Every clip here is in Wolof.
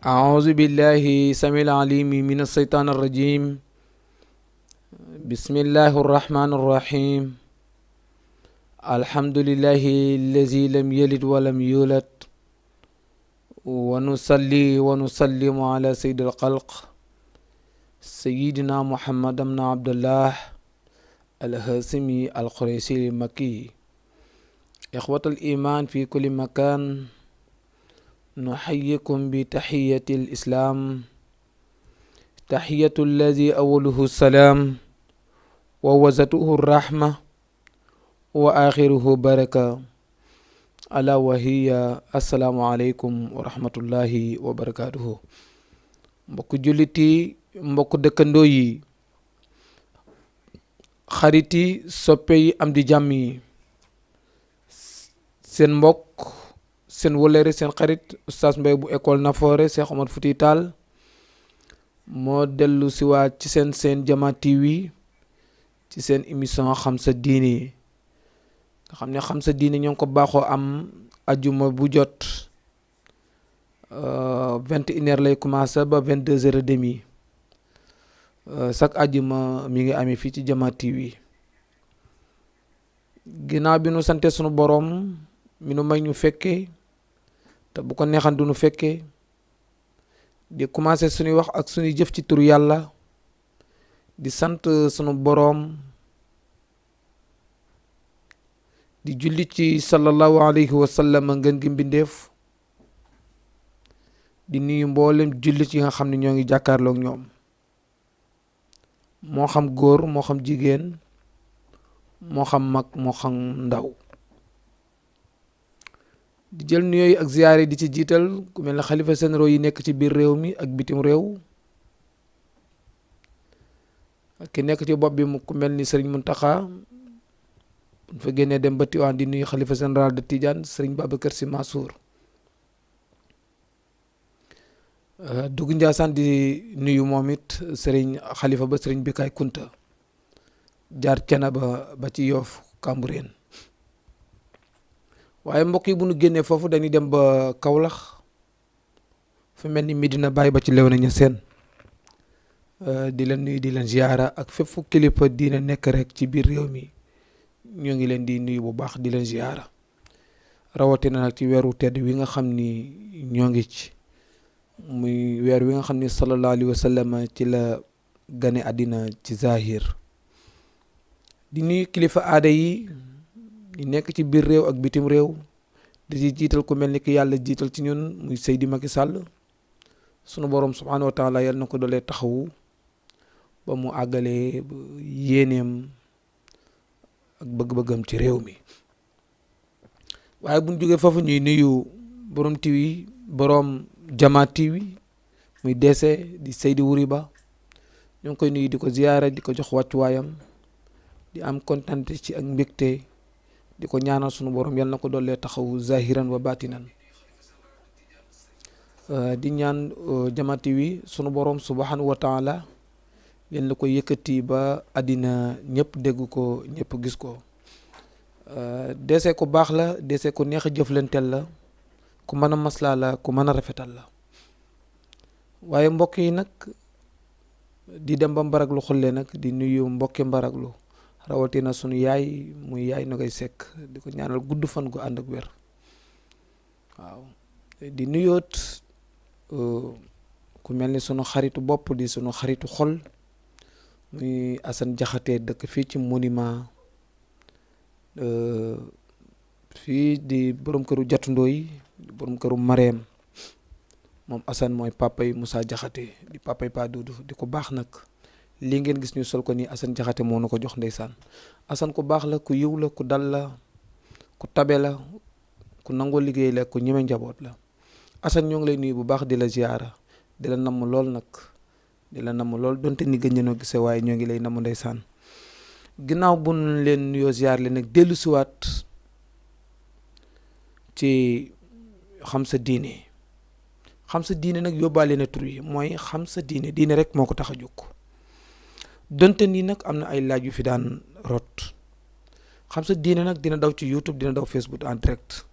أعوذ بالله سميع العليم من الشيطان الرجيم. بسم الله الرحمن الرحيم. الحمد لله الذي لم يلد ولم يولد، ونصلي ونسلم على سيد الخلق سيدنا محمد بن عبد الله الهاشمي القريشي المكي. إخوة الإيمان في كل مكان، نحييكم بتحية الإسلام، تحية الذي أوله السلام ووسطه الرحمة وآخره بركة، ألا وهي السلام عليكم ورحمة الله وبركاته. mbokk jullit yi, mbokk dëkkandoo yi, xarit yi, soppe yi, am di jàmm yi, seen mbokk, seen wëllëre, seen xarit Oustaz Mbaye bu école Nafoore Cheikh Omar Fouti Tall moo dellu siwaat ci seen Jama TV ci seen émission xam sa diine, nga xam ne xam sa diine ñoo ngi ko baaxoo am ajuma bu jot 21h lay commencé ba 22h30 chaque ajuma mi ngi amee fii ci Jama TV. ginnaaw bi nu sante sunu boroom mi nu may ñu fekkee te bu ko neexan du nu fekkee, di commencé suñuy wax ak suñuy jëf ci turu yàlla, di sant sunu boroom, di julli ci sallallahu alayhi wa sallam ngeen gi mbindeef, di nuyu mboolem jullit yi nga xam ne ñoo ngi jàkkaarloog ñoom, moo xam góor, moo xam jigéen, moo xam mag, moo xam ndaw. di jël nuyooyu ak ziyaare di ci jiital ku mel ne xalifa généraux yi nekk ci biir réew mi ak bitim réew, ak ki nekk ci bopp bi ku mel ni Serigne Mountakha, buñ fa génnee dem ba Tiwaan di nuyu xalifa général de Tidiane Serigne Babacar Sy Mansour. dugg Njaasaan di nuyu moom it Serigne xalifa ba Serigne Bikaay Kunta, jaar Cenaba ba ci Yoof Cambérène. waaye mbokk yi, bu nu génnee foofu dañuy dem ba Kaolack fu mel ni Medina Baye ba ci Léona Niassène, di leen nuyu di leen ziyaara ak fépp fu kilifa diine nekk rek ci biir réew mi ñoo ngi leen di nuyu bu baax di leen ziyaara, rawatina nag ci weeru tedd wi nga xam ni ñoo ngi ci, muy weer wi nga xam ni sallallahu alayhi wa sallam ci la gane àddina ci zahir. di nuyu kilifa aada yi di nekk ci biir réew ak bitim réew, di ci jiital ku mel ni ki yàlla jiital ci ñun muy Seydi Macky Sall. sunu borom subhanahu wa taala yal na ko dolee taxawu ba mu àggalee yéeneem ak bëgg-bëggam ci réew mi. waaye buñ jógee foofu ñuy nuyu borom TV, borom Jama TV muy DC di Seydi Wuri Ba, ñoo ngi koy nuyu di ko ziyaara, di ko jox wàccuwaayam, di am kontaan ci ak mbégte, di ko ñaanal sunu borom yal na ko dolee taxawu zahiran wa batinan. di ñaan Jama TV sunu borom subhanahu wa taala leen la ko yëkkati ba àddina ñëpp dégg ko, ñëpp gis ko. DC ku baax la, DC ku neex a jëflanteel la, ku mën a maslaa la, ku mën a rafetal la. waaye mbokk yi nag, di dem ba Mbaraglu xulle nag di nuyu mbokki Mbaraglu, rawatina sunu yaay muy yaay na koy sekk, di ko ñaanal gudd fan gu ànd ak wér. waaw di nuyoot ku mel ni sunu xaritu bopp di sunu xaritu xol muy Assane Jaxate dëkk fii ci monument, fii di borom këru jatundoo yi, borom këru Mareem. moom Assane mooy papay Moussa Jaxate di papay Pa Duudu, di ko baax nag. lii ngeen gis ñu sol ko nii Assane Jaxate moo na ko jox ndeysaan. Assane ku baax la, ku yiw la, ku dal la, ku tabe la, ku nangoo liggéey la, ku ñeme njaboot la. Assane ñoo ngi lay nuyu bu baax di la ziyaara, di la namm lool nag, di la namm lool donte ni gën ñoo gisee, waaye ñoo ngi lay namm ndeysaan. ginnaaw bu ñu leen nuyoo ziyaar leen nag dellu siwaat ci xam sa diine. xam sa diine nag yóbbaale na tur yi, mooy xam sa diine, diine rek moo ko tax a jóg. donte nii nag am na ay laaj yu fi daan rot. xam sa diine nag dina daw ci YouTube, dina daw Facebook en direct.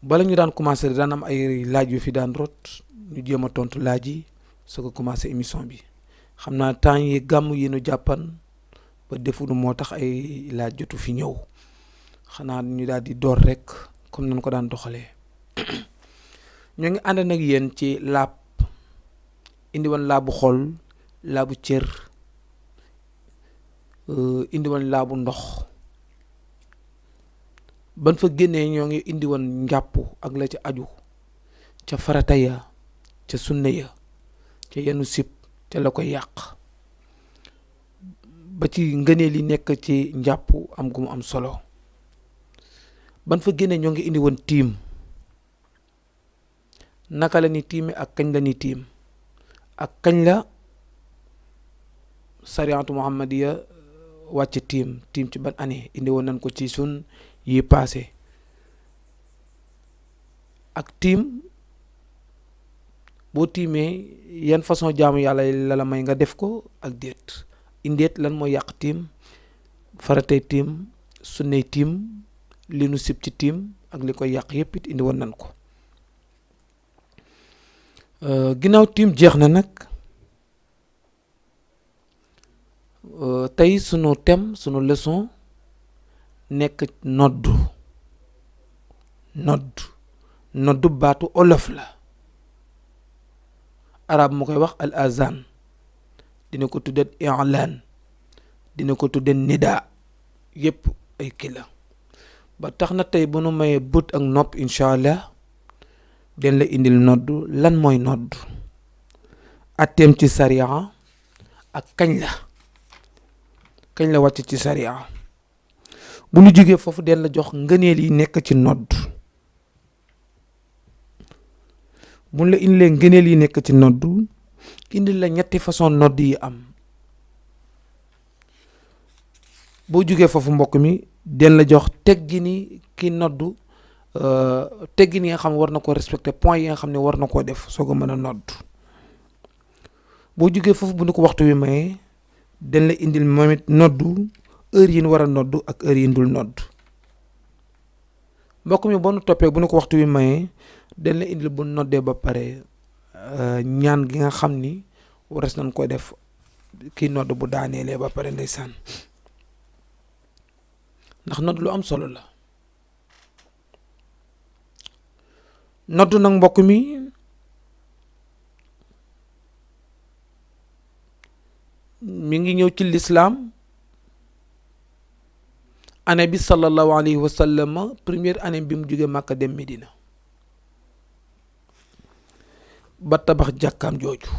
bala ñu daan commencé daan am ay laaj yu fi daan rot ñu jéem a tontu laaj yi soo ko commencé émission bi xam naa temps yi gàmm yi nu jàppan ba defuñu moo tax ay laaj jotu fi ñëw xanaa ñu daal di door rek comme nañ ko daan doxalee ñoo ngi ànd nag yéen ci laab indi woon laabu xol laabu cër indi woon laabu ndox ban fa génnee ñoo ngi indi woon njàpp ak la ca aju ca farata ya ca sunna ya ca yenu sib ca la koy yàq ba ci ngëneel yi nekk ci njàpp am gu mu am solo ban fa génnee ñoo ngi indi woon tiim naka la ni tiime ak kañ la ni tiim ak kañ la sariatu muhammadiya wàcc tiim ci ban année indi woon nañ ko ci sun yi passé ak tiim boo tiimee yan façon jaamu yàlla la may nga def ko ak déet indeet lan mooy yàq tiim faratay tiim sunnay tiim li nu sib ci tiim ak li koy yàq yépp it indi woon nañ ko ginnaaw tiim jeex na nag tey sunu thème sunu leçon nekk noddu baatu olof la arab mu koy wax al azan dina ko tudde i'lan dina ko tudde nida yépp ay kii la ba tax na tey bu nu mayee bët ak nopp incha allah den la indil noddu lan mooy noddu atteem ci sariya ak kañ la wàcc ci sariya bu ñu jógee foofu den la jox ngëneel yi nekk ci nodd bu ñu la indilee ngëneel yi nekk ci nodd indil la ñetti façon nodd yi am boo jógee foofu mbokk mi den la jox teggini ki noddu teggin yi nga xam ne war na ko respecté point yi nga xam ne war na koo def soo ko mën a nodd boo jógee foofu bu ñu ko waxtu wi mayee den la indil moom it noddu heure yi ñu war a noddu ak heure yi ndul nodd mbokk mi boo nu toppee bu ñu ko waxtu wi mayee den la indil bu noddee ba pare ñaan gi nga xam ni waras nañ ko def kii nodd bu daaneelee ba pare ndeysaan ndax nodd lu am solo la nodd nag mbokk mi ngi ñëw ci lislaam année bi sallallahu alayhi wa sallam première année bi mu jógee Màkka dem Medina ba tabax jàkkaam jooju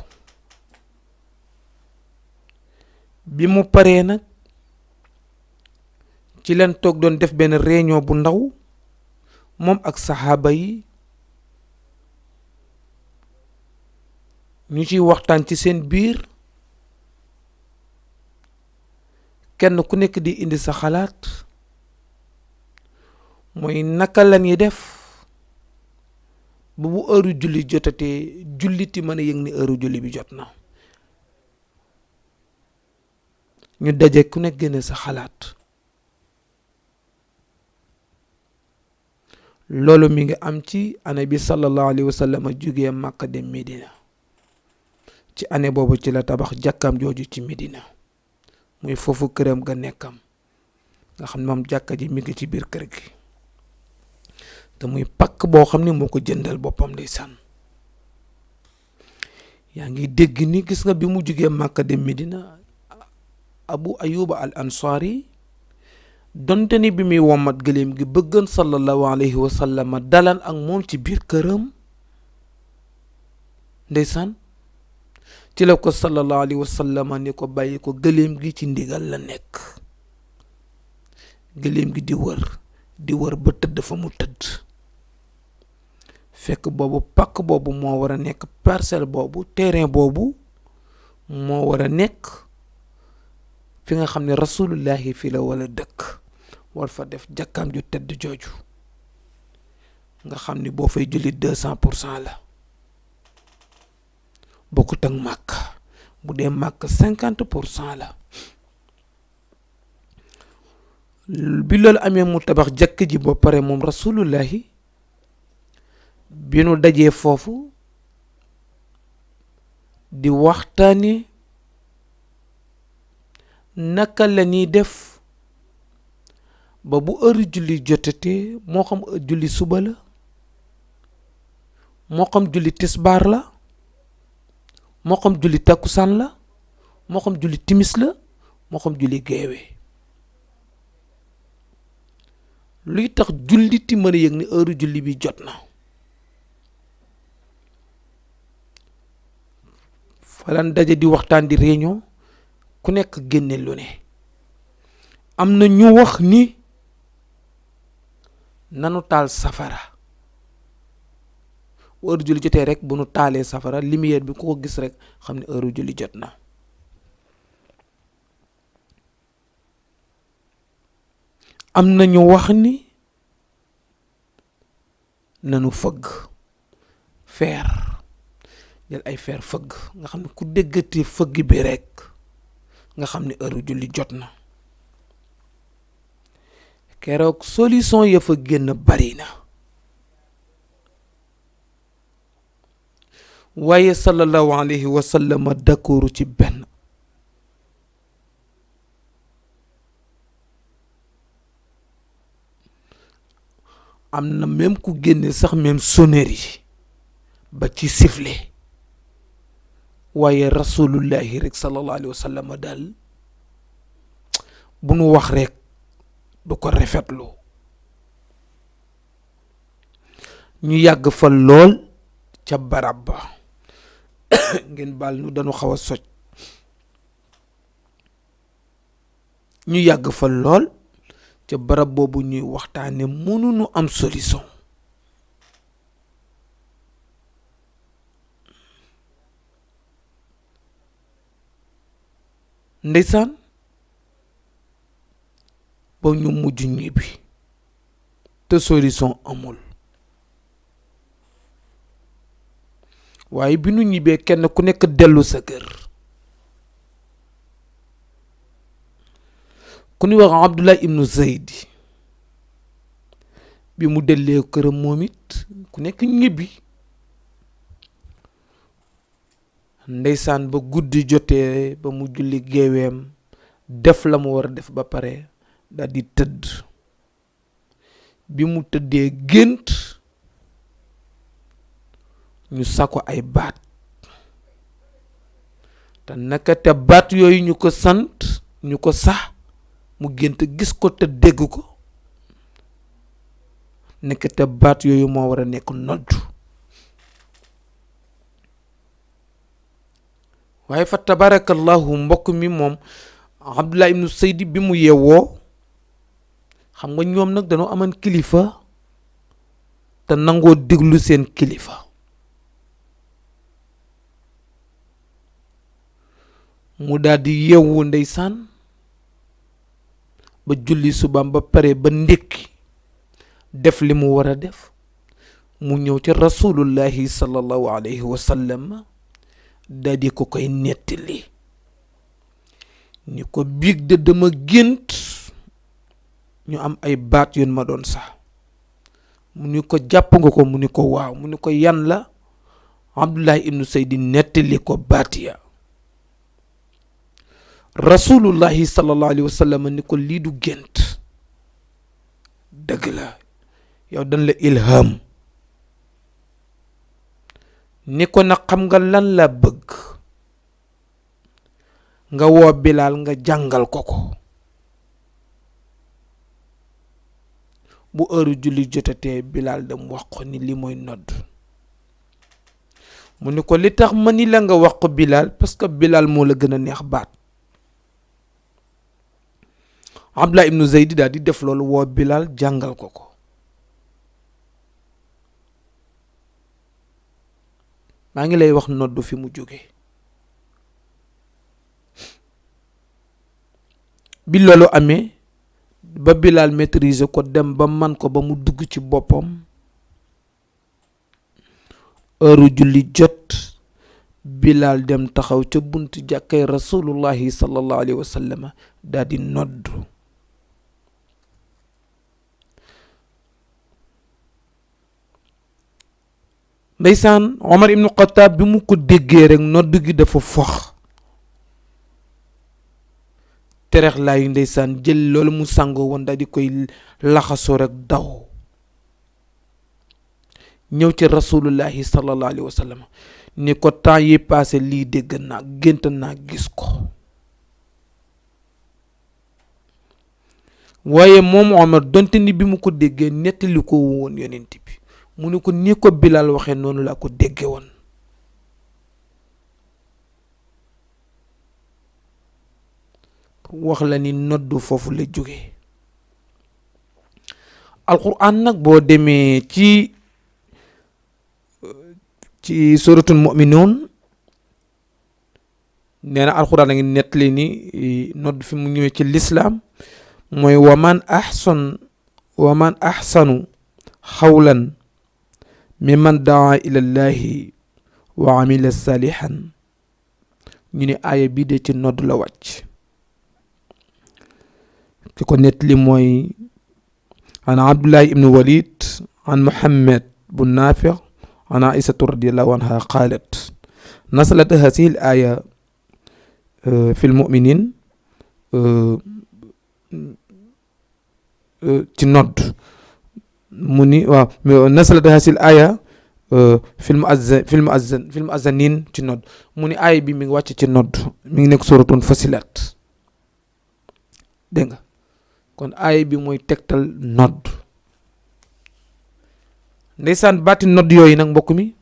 bi mu paree nag ci leen toog doon def benn réunion bu ndaw moom ak saxaaba yi ñu ciy waxtaan ci seen biir kenn ku nekk di indi sa xalaat mooy naka la ñuy def ba bu heure julli jotatee julliti mën a yëg ni heure julli bi jot na ñu daje ku nekk génne sa xalaat loolu mi ngi am ci année bi sallallahu alayhi wa sallam jógee Màkka dem Medina ci année boobu ci la tabax jàkkaam jooju ci Medina muy foofu këram ga nekkam nga xam ne moom jàkka ji mi ngi ci biir kër gi te muy pakk boo xam ne moo ko jëndal boppam ndeysaan yaa ngi dégg ni gis nga bi mu jugee Màkka dem Medina Abu Ayuba al Ansari donte ni bi muy womat gëléem gi bëggan sallallahu alayhi wa sallam dalan ak moom ci biir këram ndeysaan ci la ko sallallahu alayhi wa sallam ni ko bàyyi ko gëléem gi ci ndigal la nekk gëléem gi di wër ba tëdd fa mu tëdd fekk boobu pakk boobu moo war a nekk parcelle boobu terrain boobu moo war a nekk fi nga xam ne rasulullahi fi la wala dëkk war fa def jàkkaam ju tëdd jooju nga xam ni boo fay julli 200% la bokkut ak màkk bu dee màkk 50% la bi loolu amee mu tabax jàkk ji ba pare moom rasulullahi bi nu dajee foofu di waxtaane naka la ñuy def ba bu heure julli jotatee moo xam julli suba la moo xam julli tisbaar la moo xam julli takkusaan la moo xam julli timis la moo xam julli geewe luy tax julliti mën a yëg ni heure julli bi jot na falan daje di waxtaan di réunion ku nekk génne lu ne am na ñu wax ni nanu taal safara heure julli jotee rek bu nu taalee safara lumière bi ku ko gis rek xam ne heure julli jot na am na ñu wax ni nanu fëgg feer jël ay feer fëgg nga xam ne ku déggati fëgg bi rek nga xam ne heure julli jot na keroog solution ya fa génn bari na waaye sallallahu alayhi wa sallam d'accord ci benn am na même ku génne sax même sonnerie ba ci sifflet waaye rasulullahi rek sallallahu alayhi wa sallam daal bu nu wax rek du ko rafetlu ñu yàgg fa lool ca barab ba ngeen baal nu dañu xaw a soj ñu yàgg fa lool ca barab boobu ñuy waxtaane mënuñu am solution ndeysaan ba ñu mujj ñibbi te solution amul waaye bi nu ñibbee kenn ku nekk dellu sa kër ku ñuy wax Abdullah ibnu Zayd bi mu dellee këram moom it ku nekk ñibbi ndeysaan ba guddi jotee ba mu julli géeweem def la mu war a def ba pare daal di tëdd bi mu tëddee gént ñu sako ay baat te naka te baat yooyu ñu ko sant ñu ko sax mu gént gis ko te dégg ko naka te baat yooyu moo war a nekk noddu waaye fa tabarakallahu mbokk mi moom Abdullah ibnu Sayd bi mu yeewoo xam nga ñoom nag dañoo amoon kilifa te nangoo déglu seen kilifa mu daal di yeewu ndeysaan ba julli subaam ba pare ba ndékki def li mu war a def mu ñëw ci rasulullahi sallallahu alayhi wa sallam daal di ko koy nettali ni ko biig de dama gént ñu am ay baat yoon ma doon sax mu ni ko jàpp nga ko mu ni ko waaw mu ni ko yan la Abdullah ibnu Sayd nettali ko baat ya rasulullahi sallallahu alayhi wa sallam ni ko lii du gént dëgg la yow dañ la ilham ni ko nag xam nga lan la bëgg nga woo Bilaal nga jàngal ko ko bu heure julli jotatee Bilaal dem wax ko ni li mooy nodd mu ni ko li tax ma ni la nga wax ko Bilaal parce que Bilaal moo la gën a neex baat Abdullah ibnu Zayd daal di def loolu woo Bilaal jàngal ko ko maa ngi lay wax noddu fi mu jóge bi loolu amee ba Bilaal maîtriser ko dem ba man ko ba mu dugg ci boppam heure julli jot Bilaal dem taxaw ca buntu jàkkay rasulullahi sallallahu alayhi wa sallam daal di noddu ndeysaan Omar ibnu Xataab bi mu ko déggee rek nodd gi dafa fox terex laayu ndeysaan jël loolu mu sàngoo woon daal di koy laxasoo rek daw ñëw ci rasulullahi sallallahu alayhi wa sallam ni ko temps yi passé lii dégg naa gént naa gis ko waaye moom Omar donte ni bi mu ko déggee nettali ko woon yonent bi mu ni ko ni ko Bilal waxee noonu laa ko dégge woon wax la ni noddu foofu la jóge alquran nag boo demee ci suratul mu'minun nee na alquran a ngi nettali ni nodd fi mu ñëwee ci lislaam mooy wa man ahsanu xawlan mimman daa ila llahi wa amila salihan ñu ne aaya bii de ci nodd la wàcc ki ko nettali mooy an abdullahi ibnu walid an muhammad bu naafi an aisatu radiallahu anha qaalat nasalat hasihi l aya fi l muminin ci nodd mu ni waaw nasalat hasihi l aya fi l muazzanin ci nodd mu ni aaya bi mi ngi wàcc ci nodd mi ngi nekk suratun fasilat dégg nga kon aaya bi mooy tegtal nodd ndeysaan baati nodd yooyu nag mbokk mi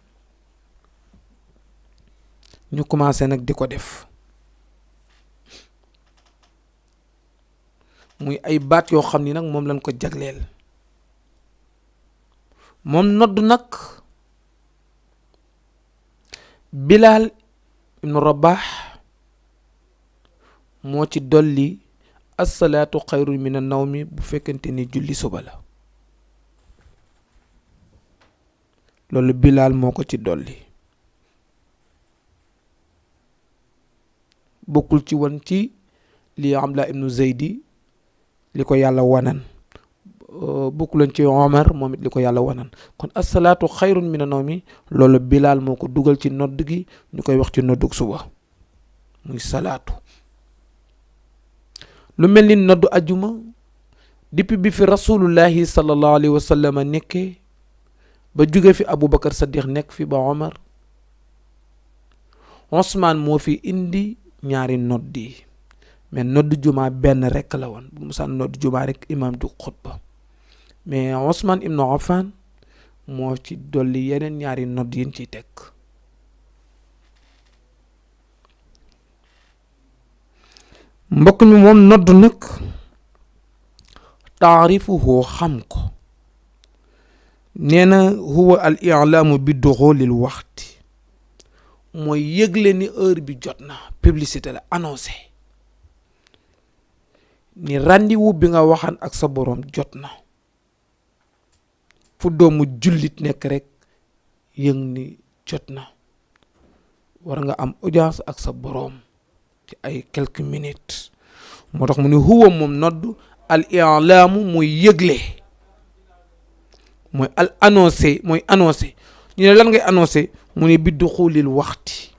ñu commencé nag di ko def muy ay baat yoo xam ni nag moom lañ ko jagleel moom nodd nag Bilal ibnu Rabah moo ci dolli assalaatu xayrun min an-nawmi bu fekkente ni julli suba la loolu Bilal moo ko ci dolli bokkul ci woon ci li Abdullah ibnu Zeydi li ko yàlla wanan bokkuloon ci Omar moom it li ko yàlla wanan kon assalaatu xayrun min an-nawmi loolu Bilal moo ko dugal ci nodd gi ñu koy wax ci noddug suba muy salaatu lu mel ni noddu ajuma depuis bi fi rasulullahi sallallahu alayhi wa sallam nekkee ba jóge fi Aboubacar Saddiq nekk fi ba Omar Ousmane moo fi indi ñaari nodd yi mais noddu juma benn rek la woon bu musaan noddu juma rek imam du xutba mais Ousmane ibnu Affan moo ci dolli yeneen ñaari nodd yin ciy teg mbokk mi moom nodd nag taarifuhu xam ko nee na huwa al i'laamu bi duxulil waxti mooy yëgle ni heure bi jot na publicité la annoncé ni rendez-vous bi nga waxan ak sa boroom jot na fu doomu jullit nekk rek yëg ni jot na war nga am audience ak sa boroom ci ay quelques minutes moo tax mu ne huwa moom nodd al i'laamu mooy yëgle mooy al annoncé mooy annoncé ñu ne lan ngay annoncé mu ne bi duxulil waxti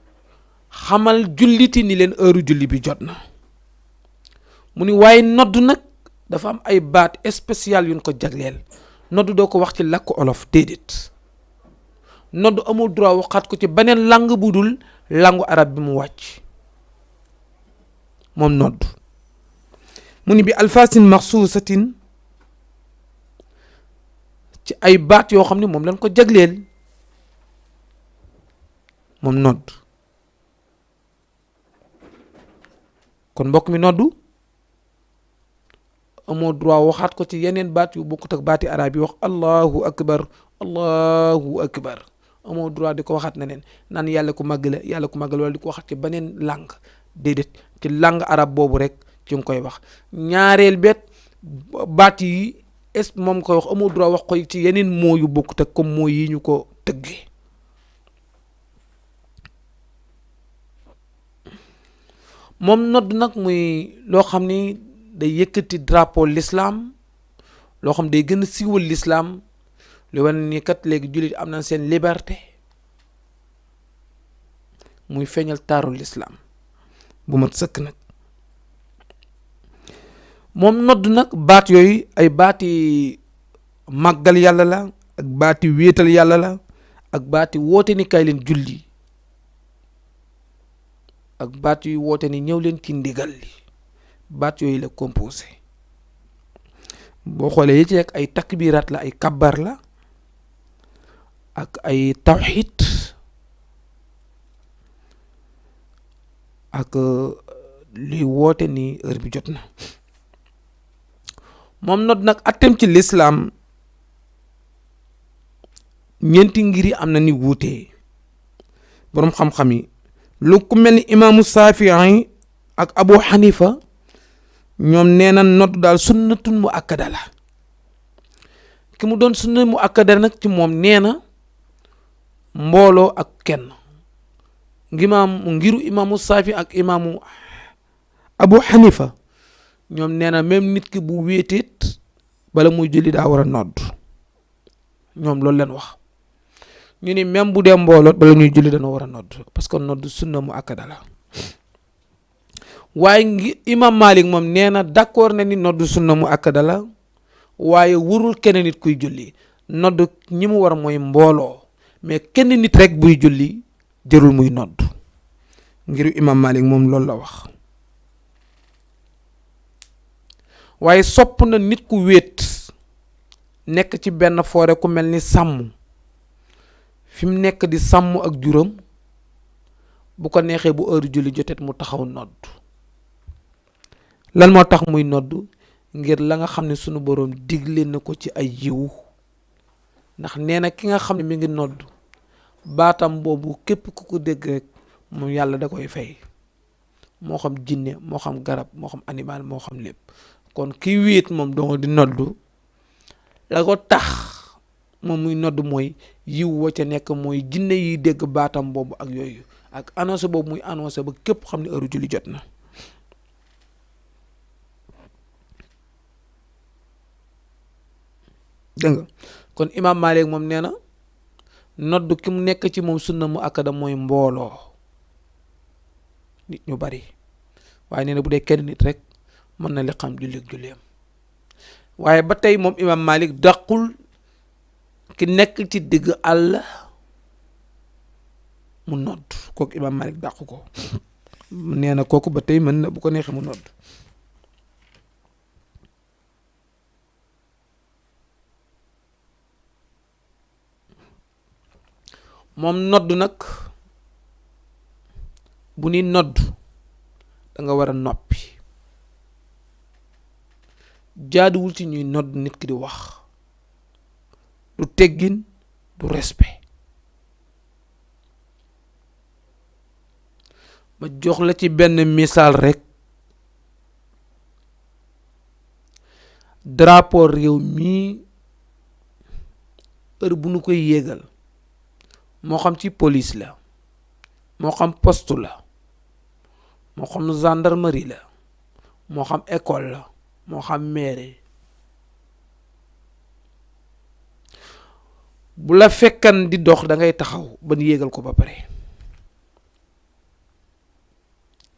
xamal julliti ni leen heure julli bi jot na mu ni waaye nodd nag dafa am ay baat spécial yuñ ko jagleel nodd doo ko wax ci làkku olof déedéet nodd amul droit waxaat ko ci beneen langue bu dul langue arab bi mu wàcc moom nodd mu ni bi alfasin maxsuusatin ci ay baat yoo xam ne moom lañ ko jagleel moom nodd kon mbokk mi noddu amoo droit waxaat ko ci yeneen baat yu bokkut ak baati arab yi wax allahu akbar amoo droit di ko waxaat neneen naan yàlla ku màgg la yàlla ku màgg la wala di ko waxaat ci beneen langue déedéet ci langue arab boobu rek ci nga koy wax ñaareel bet baat yi est moom koy wax amoo droit wax ko ci yeneen moo yu bokkut ak comme moo yi ñu ko tëggee moom nodd nag muy loo xam ni day yëkkati drapeau l'islam loo xam day gën a siiwal l'islam lu wane ni kat léegi jullit am nañ seen liberté muy feeñal taaru lislaam bu mat sëkk nag. moom nodd nag baat yooyu ay baati màggal yàlla la ak baati wéetal yàlla la ak baati woote ni kay leen julli ak baat yu woote ni ñëw leen ci ndigal li baat yooyu la composé. boo xoolee yi ci nekk ay takbiraat la ay kabbar la ak ay tawxid ak luy woote ni heure bi jot na. moom nodd nag attem ci lislaam ñeenti ngir yi am na ni wuutee boroom xam-xam yi lu ku mel ni imaamu Saafi'i ak Abu Hanifa ñoom nee na nodd daal sunnatun mu akkada la. ki mu doon sunna mu akkada nag ci moom nee na mbooloo ak kenn ngiru imaamu Saafi ak imaamu Abu Hanifa ñoom nee na même nit ki bu wéeteet bala muy julli daa war a nodd. ñoom loolu leen wax ñu ni même bu dee mbooloot bala ñuy julli dana war a nodd parce que nodd sunna mu akkada la. waaye imam Malik moom nee na d'accord na ni nodd sunna mu akkada la waaye wurul kenn nit kuy julli nodd ñi mu war mooy mbooloo mais kenn nit rek buy julli jërul muy nodd ngir imam Malik moom loolu la wax. waaye sopp na nit ku wéet nekk ci benn foore ku mel ni sàmm fi mu nekk di sàmm ak juróom bu ko neexee bu heure julli jotet mu taxaw nodd. lan moo tax muy nodd ngir la nga xam ne sunu boroom digle na ko ci ay yiw ndax nee na ki nga xam ne mi ngi nodd baatam boobu képp ku ko dégg rek moom yàlla da koy fay moo xam jinne moo xam garab moo xam animal moo xam lépp. kon ki wéet moom doo di noddu la ko tax moom muy nodd mooy yiw wa ca nekk mooy jinne yi dégg baatam boobu ak yooyu ak annoncé boobu muy annoncé ba képp xam ne heure julli jot na. dégg nga kon imam Malik moom nee na nodd ki mu nekk ci moom sunna mu akkada mooy mbooloo nit ñu bari waaye nee na bu dee kenn nit rek mën na li xam julleem. waaye ba tey moom imam Malik dàqul ki nekk ci digg àll mu nodd kooku imam Malik dàqu ko nee na kooku ba tey mën na bu ko neexee mu nodd. moom nodd nag bu ni nodd da nga war a noppi jaaduwul ci ñuy nodd nit ki di wax du teggin du respect. ma jox la ci benn misaal rek drapeau réew mii heure bu nu koy yéegal moo xam ci police la moo xam poste la moo xam gendarmerie la moo xam école la moo xam mairie bu la fekkan di dox da ngay taxaw ba ñu yéegal ko ba pare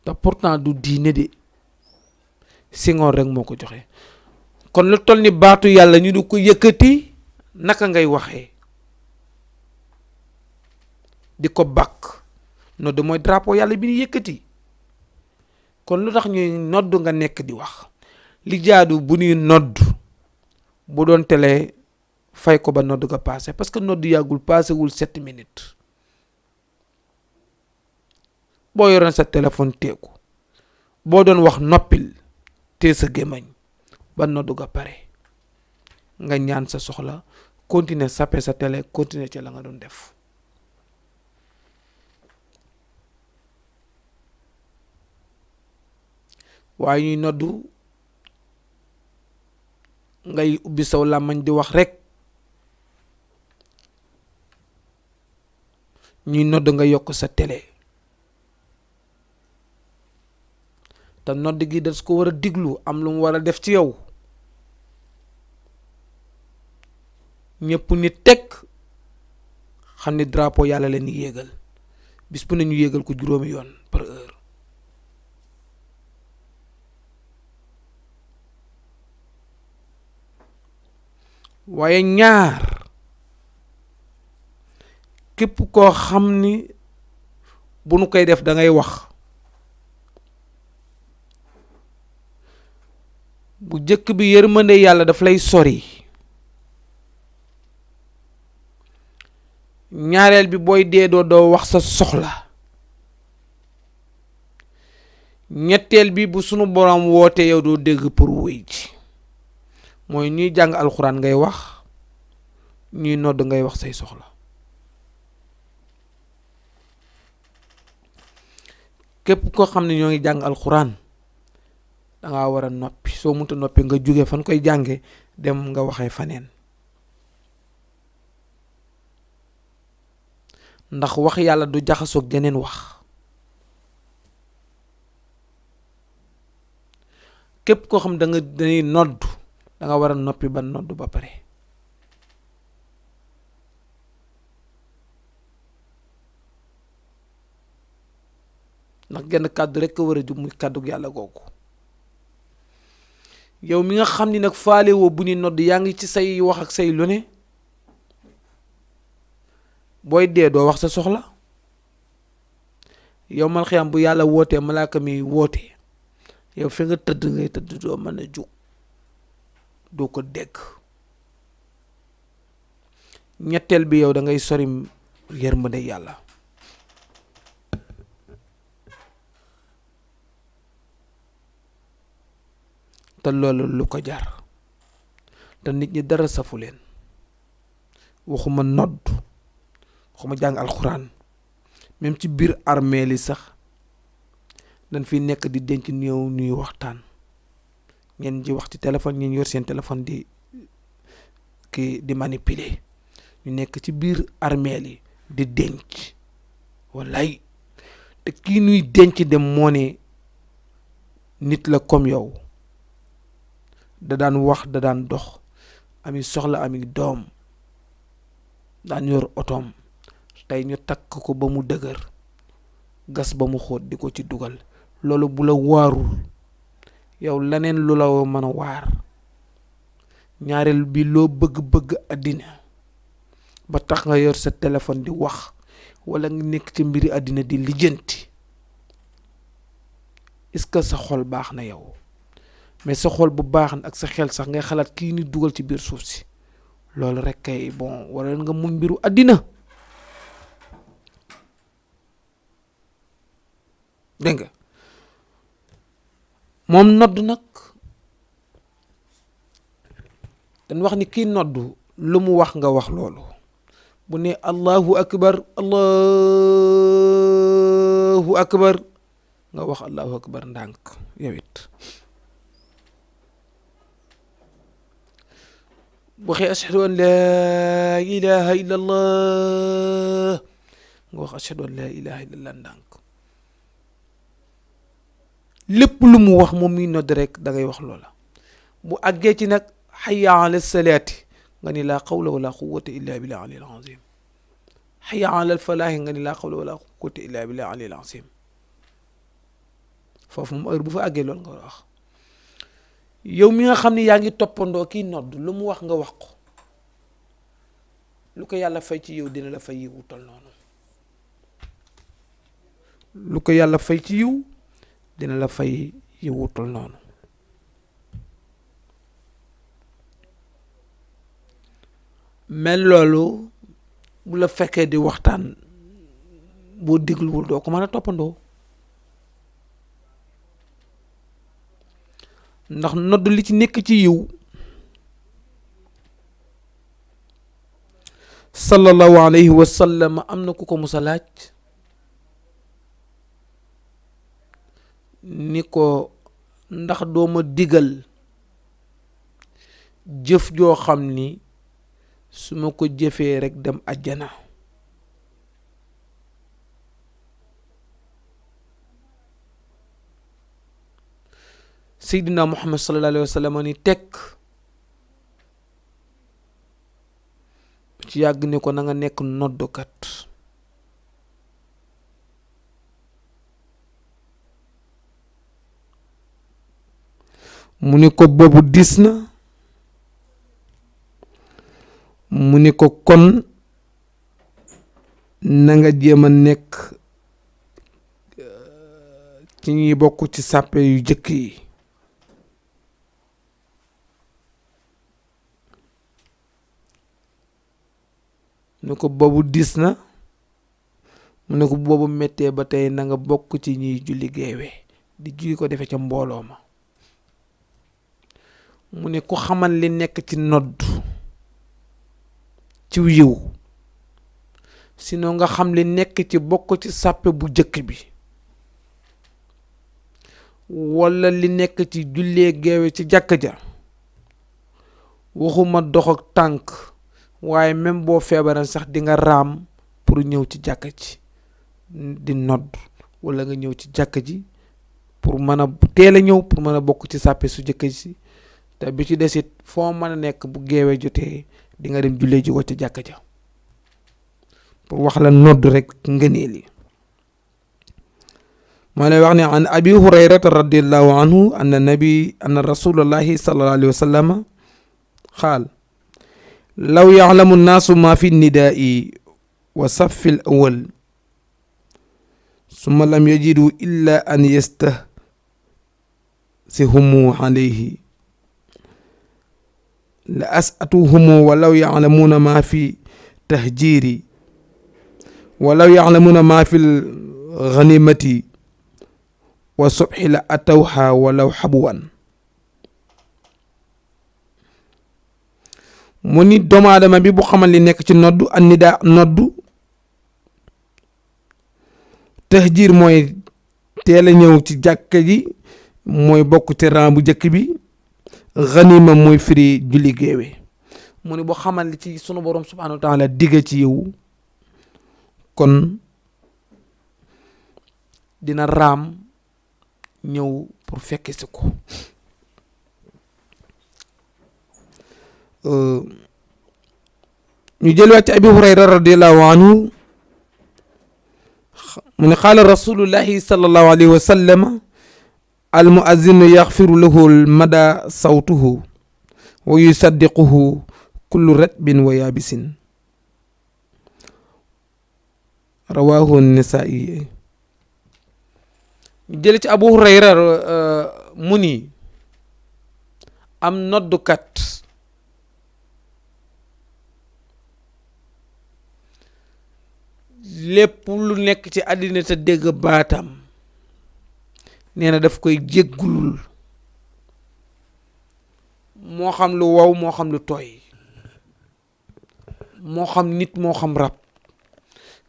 te pourtant du diine de Senghor rek moo ko joxe. kon lu toll ni baatu yàlla ñu du ko yëkkati naka ngay waxee di ko bàkk nodd mooy drapeau yàlla bi ñu yëkkati. kon lu tax ñuy nodd nga nekk di wax li jaadu bu ñuy nodd bu doon télé fay ko ba nodd ga passé parce que nodd yàggul passé wul 7 minutes boo yoroon sa téléphone teeku boo doon wax noppil tee sa gémmañ ba nodd ga pare nga ñaan sa soxla continuer sappe sa télé continuer ci la nga doon def. waaye ñuy noddu ngay ubbi saw làmmañ di wax rek ñuy nodd nga yokk sa télé te nodd gi das ko war a diglu am lu mu war a def ci yow ñëpp ni teg xam ni drapeau yàlla leen yéegal bis bu ne ñu yéegal ko juróomi yoon par heure. waaye ñaar képp koo xam ni bu nu koy def da ngay wax, bu jëkk bi yërmande yàlla daf lay sori, ñaareel bi booy dee doo wax sa soxla, ñetteel bi bu sunu borom woote yow doo dégg pour wuy ji. mooy ñuy jàng alxuraan ngay wax, ñuy nodd ngay wax say soxla. képp koo xam ne ñoo ngi jàng alxuraan danga war a noppi, soo mënta noppi nga jóge fan koy jànge dem nga waxee faneen, ndax wax yàlla du jaxasoog jeneen wax. képp koo xam dañuy nodd danga war a noppi ba nodd ba pare. ndax genn kàddu rekk war a jub muy kàddug yàlla googu. yow mi nga xam ni nag faale woo bu ni nodd yaa ngi ci say wax ak say lu ne, booy dee doo wax sa soxla. yow mal xiyam bu yàlla wootee malaaka mi woote, yow fi nga tëdd ngay tëdd, doo mën a jug, doo ko dégg. ñetteel bi yow da ngay sori yërmande yàlla. te loolu lu ko jar, te nit ñi dara safu leen, waxuma nodd, waxuma jàng alxuraan, même ci biir armée li sax dañ fi nekk di denc néew ñuy waxtaan, ñeen ji wax ci téléphone, ñeen yor seen téléphone di manipuler. ñu nekk ci biir armée li di denc, wallaay. te kii nuy denc dem moo ne nit la comme yow, da daan wax, da daan dox, ami soxla, ami doom, daan yor otoom. tey ñu takk ko ba mu dëgër, gas ba mu xóot di ko ci dugal. loolu bu la waarul, yow leneen lu la mën a waar. ñaareel bi loo bëgg-bëgg àddina ba tax nga yor sa téléphone di wax, wala nga nekk ci mbiri àddina di lijjanti, est-ce que sa xol baax na yow? mais sa xol bu baax na ak sa xel sax ngay xalaat kii ni dugal ci biir suuf si, loolu rek kay bon wala nga muñ mbiru àddina. dégg nga moom nodd nag dañ wax ni kii nodd lu mu wax nga wax loolu. bu ne allahu akbar, allahu akbar, nga wax allahu akbar ndànk yow it. bu waxee ashhadu an laa ilaha illa allah, nga wax ashhadu an laa ilaha illa allah ndànk. lépp lu mu wax moom mi nodd rek da ngay wax loola. bu àggee ci nag hayya ala salaati nga ni laa qawla wala quwwata illa billah aliyil azim. hayya ala falaahi nga ni laa qawla wala quwwata illa billah aliyil azim. foofu moom heure bu fa àggee loolu nga war a wax. yow mi nga xam ne yaa ngi toppandoo kii nodd lu mu wax nga wax ko, lu ko yàlla fay ci yow dina la fay yiwu tol noonu. lu ko yàlla fay ci yiw dina la fay yiwu tol noonu. mel loolu bu la fekkee di waxtaan, boo dégluwul doo ko mën a toppandoo. ndax nodd li ci nekk ci yiw, sallallahu alayhi wa sallam am na ku ko musa laaj ni ko ndax dooma digal jëf joo xam ni su ma ko jëfee rek dem àjjana. Seydina Muhammad sallallahu alayhi wa sallam ni tekk ci yàgg ni ko na nga nekk noddukat. mu ni ko boobu diis na. mu ni ko kon na nga jéem a nekk ci ñuy bokk ci sàppe yu jëkk yi. mu ne ko boobu diis na. mu ne ko boobu méttee ba tey na nga bokk ci ñuy julli géewe di julli ko defe ca mbooloo ma. mu ne ku xamal li nekk ci nodd ci yiw sinon nga xam li nekk ci bokk ci sàppe bu jëkk bi walla li nekk ci jullee géewe ci jàkk ja waxuma dox ak tànk waaye même boo feebaran sax di nga raam pour ñëw ci jàkk ji di nodd walla nga ñëw ci jàkk ji pour mën a teel a ñëw pour mën a bokk ci sàppe su jëkk ji te bi ci desit foo mën a nekk bu géewee jotee di nga dem jullee ji ko ci jàkk ja pour wax la nodd rek ngëneel yi. moo lay wax ne an abi hurayrata radiallahu anhu anna rasulallahi sallallahu alayhi wa sallam qaal law ya'lamu nnaasu ma fi nidaa'i wa saffi al awwal summa lam yajidu illa an yastahsihumu alayhi la as'atuhumu walaw ya'lamuna ma fi tahjiri walaw ya'lamuna ma fi ghanimati wa subhi la atawha walaw habwan. mu ni doomu aadama bi bu xamal li nekk ci noddu an nidaa noddu tahjir mooy teel a ñëw ci jàkka ji mooy bokk ci ran bu jëkk bi. ganima mooy firi julli géewe. mu ni boo xamal li ci sunu borom subhanahu wa taala digga ci yow kon dina raam ñëw pour fekke si ko. ñu jëlwaat ci abi hurayra radiallahu anhu mu ne qaala rasulullahi sallallahu alayhi wa sallam al muazzinu yaxfiru lahu al mada sawtuhu wa yusaddiquhu kullu ratbin wa yaabisin rawahu nisaa'i. ñu jële ci abu hurayra mu ni am noddukat lépp lu nekk ci àddina te dégg baatam nee na daf koy jéggulul moo xam lu wow moo xam lu tooy moo xam nit moo xam rab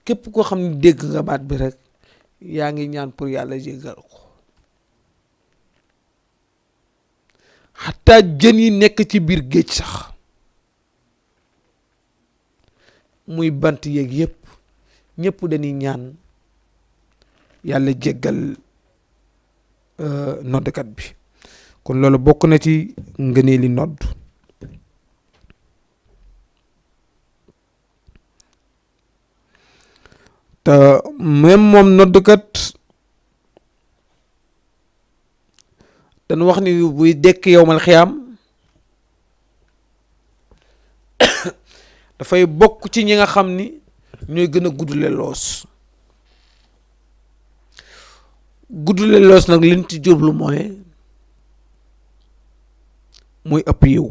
képp koo xam ne dégg nga baat bi rek yaa ngi ñaan pour yàlla jéggal ko. xataa jën yi nekk ci biir géej sax muy bant yeeg yépp ñëpp dañuy ñaan yàlla jéggal noddkat bi. kon loolu bokk na ci ngëneeli nodd. te même moom noddkat dañu wax ni buy dekk yowmal xiyaam dafay bokk ci ñi nga xam ni ñooy gën a guddule loos. guddule loos nag liñ ci jublu mooy ëpp yiw.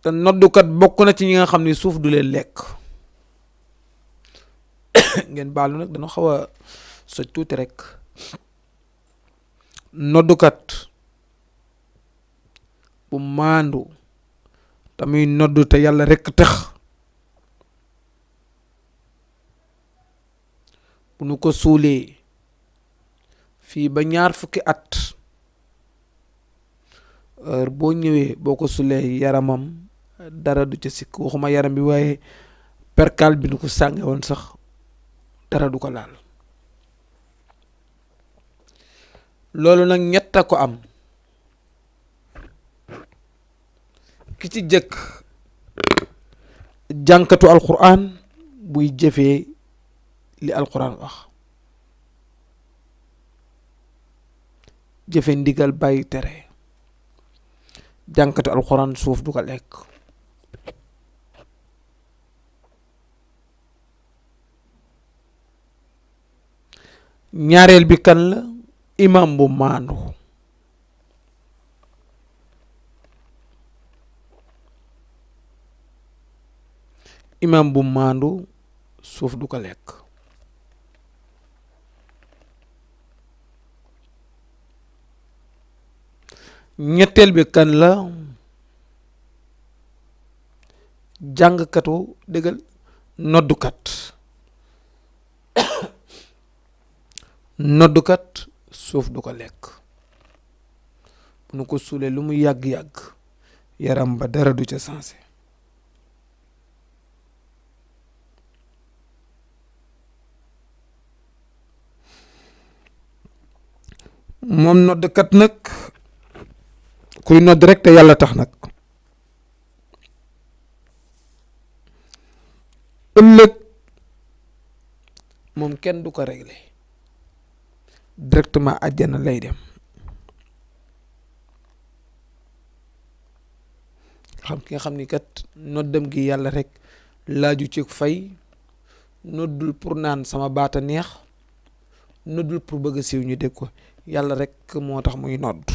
te noddukat bokk na ci ñi nga xam ni suuf du leen lekk. ngeen baalu nag dana xaw a soj tuuti rek. noddukat bu maandu te muy noddu te yàlla rekk tax bu nu ko suulee fii ba 20 at heure boo ñëwee boo ko suulee yaramam dara du ca sikk waxuma yaram bi waaye perkal bi nu ko sànge woon sax dara du ko laal. loolu nag ñett a ko am. ki ci jëkk jànkatu alquran buy jëfee li alquran wax jëfe ndigal bàyyi tere. jànkatu alxuraan suuf du ko lekk. ñaareel bi kan la imam bu maandu. imam bu maandu suuf du ko lekk. ñetteel bi kan la jàngkatu dëggal noddukat. noddukat suuf du ko lekk. bu nu ko suulee lu mu yàgg-yàgg yaram ba dara du ca sensé. moom noddkat nag kuy nodd rek te yàlla tax nag ëllëg moom kenn du ko réglé directement àjjana lay dem. ki nga xam ni kat noddam gi yàlla rek laaju ci fay, noddul pour naan sama baata neex, noddul pour bëgg a siiw ñu dégg ko, yàlla rek moo tax muy nodd.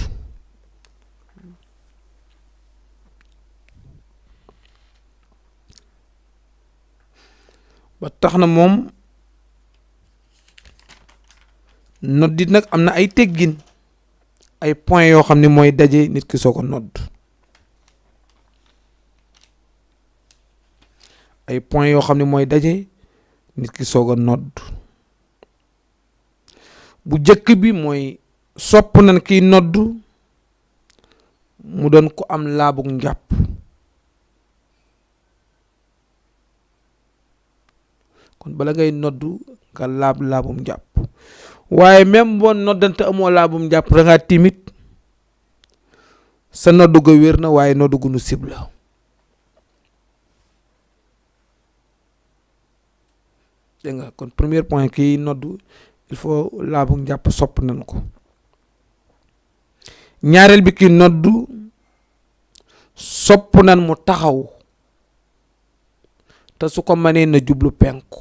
ba tax na moom noddit nag am na ay teggin, ay point yoo xam ne mooy daje nit ki soo ko nodd. ay point yoo xam ne mooy daje nit ki soog a nodd. bu jëkk bi mooy sopp nañ kiy nodd mu doon ko am laabug njàpp. kon bala ngay noddu nga laabum njàpp. waaye même boo noddante amoo laabum njàpp da ngaa timit sa noddu ga wér na waaye noddu gu nu sib la. dégg nga kon premier point kii noddu il faut laabu njàpp sopp nañ ko. ñaareel bi ki noddu sopp nañ mu taxaw te su ko mënee na jublu penku.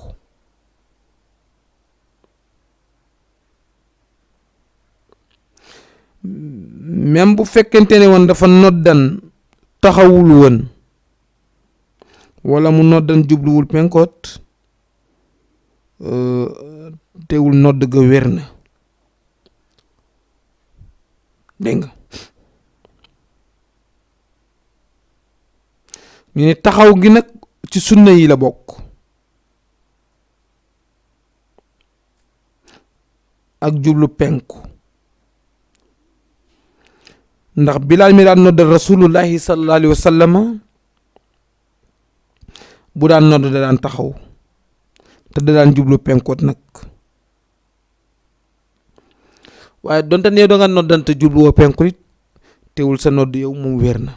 même bu fekkente ne woon dafa noddan taxawul woon wala mu noddan jubluwul penkoot teewul nodd ga wér na. dégg nga ñu ne taxaw gi nag ci sunna yi la bokk ak jublu penku. ndax Bilaal mi daan noddal rasulullahi sallallahu alayhi wa sallam bu daan nodd da daan taxaw te da daan jublu penkoot nag. waaye donte ne da nga noddante jubluwoo penku it teewul sa nodd yow moom wér na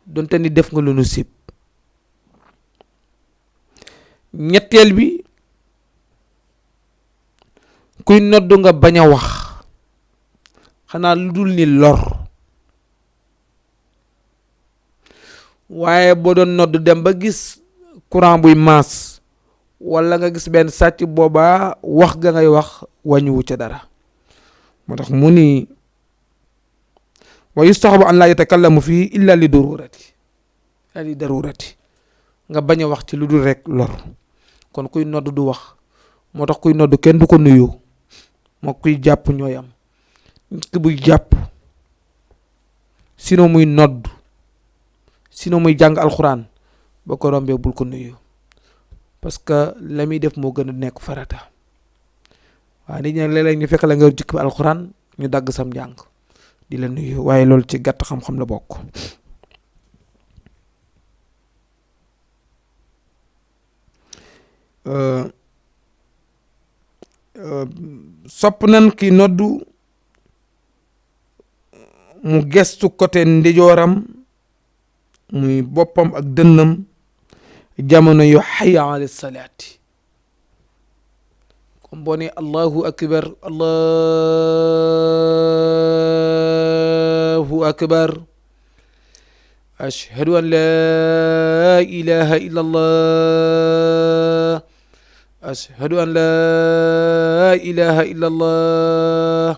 donte ni def nga lu nu sib. ñetteel bi kuy nodd nga bañ a wax xanaa lu dul ni lor. waaye boo doon nodd dem ba gis courant buy maas wala nga gis benn sàcc boobaa wax ga ngay wax wàññiwu ca dara. moo tax mu ni wa yustahabu an laa yatakallamu fii illa li darurati nga bañ a wax ci lu dul rek lor. kon kuy nodd du wax. moo tax kuy nodd kenn du ko nuyu moo kuy jàpp ñooy am. nit ki buy jàpp sinon muy nodd sinon muy jàng alxuraan ba ko rombee bul ko nuyu parce que la muy def moo gën a nekk farata. waaye nit ñi léeg-léeg ñu fekk la nga jukki alxuraan ñu dagg sam njàng di la nuyu waaye loolu ci gàtt xam-xam la bokk. sopp nan ki noddu mu gestu côté ndijooram muy boppam ak dënnam jamono yu hayya ala salaati boo ne allahu akbar allahu akbar ashhadu an la ilaha illa allah ashhadu an la ilaha illa allah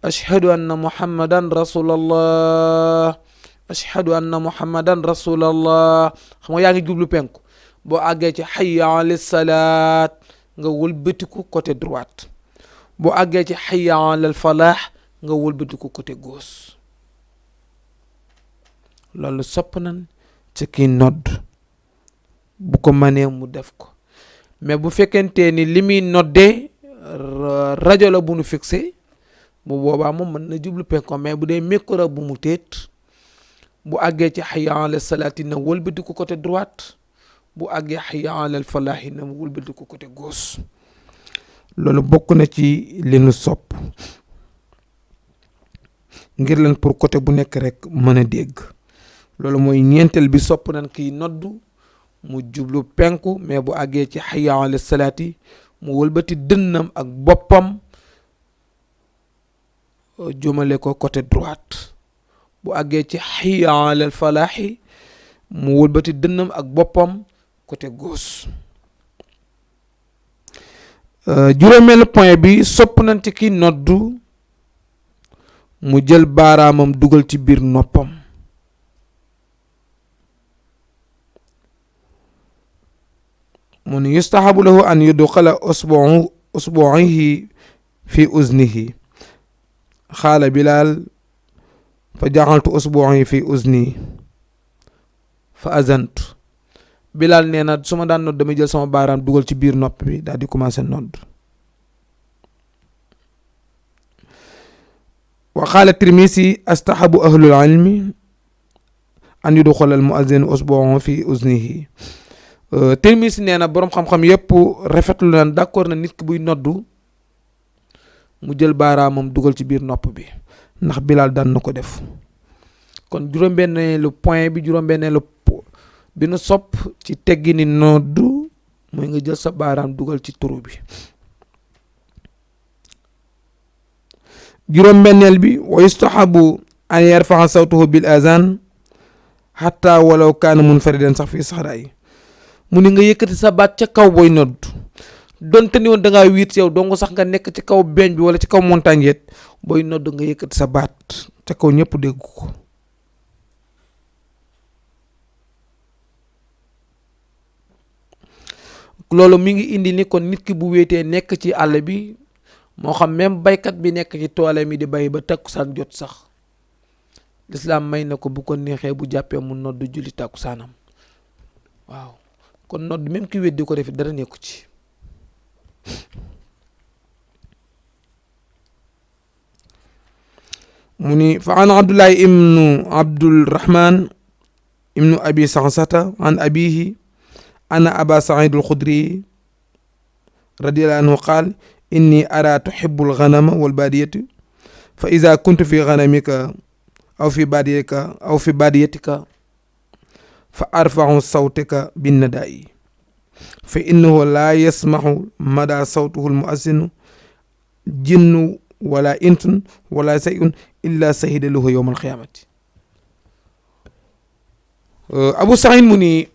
ashhadu anna muhammadan rasulallah ashhadu anna muhammadan rasulallah xam nga yaa ngi jublu penku boo àggee ci hayya ala salaat nga wëlbatiku côté droite boo àggee ci hayya ala falaax nga wëlbatiku côté gauche loolu sopp nañ ci kii nodd bu ko mënee mu def ko mais bu fekkente ni li muy noddee rajo la bu nu fixé bu boobaa moom mën na jublu penko mais bu dee micro bu mu téet bu àggee ci hayya ala salaati na wëlbatiku côté droite bu àggee hayya ala falaahi na wëlbatiku côté gauche loolu bokk na ci li nu sopp ngir leen pour côté bu nekk rek mën a dégg loolu mooy ñeenteel bi sopp nañ kiy noddu mu jublu penku mais bu àggee ci hayya ala salaati mu wëlbati dënnam ak boppam jëmale ko côté droite bu àggee ci hayya ala falaahi mu wëlbati dënnam ak boppam côté gauche juróomeelu point bi sopp nañ ci kiy noddu mu jël baaraamam dugal ci biir noppam mu ne yustahabu lahu an yudxala usbu'ihi fi uznihi xaala Bilaal fa jaxaltu usbu'i fi uzni fa azantu Bilaal nee na su ma daan nodd damay jël sama baaraam dugal ci biir nopp bi daal di commencé nodd wa qaala Tirmisi astahabu ahlul ilmi an yudxala al muazzin usbu'ahu fi uznihi Tirmisi nee na boroom xam-xam yëpp rafetlu naan d'accord na nit ki buy noddu mu jël baaraamam dugal ci biir nopp bi ndax Bilaal daan na ko def kon juróom-benneelu point bi juróom-benneelu bi nu sopp ci teggi ni noddu mooy nga jël sa baaraam dugal ci turu bi juróom-benneel bi wa yustahabu an yarfa'a sawtahu bil azan hatta walaw kaana munfaridan sax fii saxraay mu ni nga yëkkati sa baat ca kaw booy nodd donte ni woon da ngaa wiit yow dong sax nga nekk ci kaw beeñ bi wala ci kaw montagne yet booy nodd nga yëkkati sa baat ca kaw ñëpp dégg ko loolu mi ngi indi ni kon nit ki bu wéetee nekk ci àll bi moo xam même baykat bi nekk ci toole mi di bay ba takkusaan jot sax lislaam may na ko bu ko neexee bu jàppee mu nodd julli takkusaanam waaw kon nodd même ki weddi ko def dara nekku ci mu ni fa an abdullahi ibnu abdulrahman ibnu abi saxsata an abihi ana aba saïd al-xudri radiyallahu anhu qaal inni ara tuhibu al-ghanama wal-baadiyati fa ida kuntu fi ghanamika aw fi baadiyatika fa arfa'u sawtaka bin-nadaa'i fa innahu la yasmahu mada sawtuhu al-mu'azzinu jinnu wala intun wala shay'un illa sahida lahu yawm al-qiyamati Abu Saïd mu ni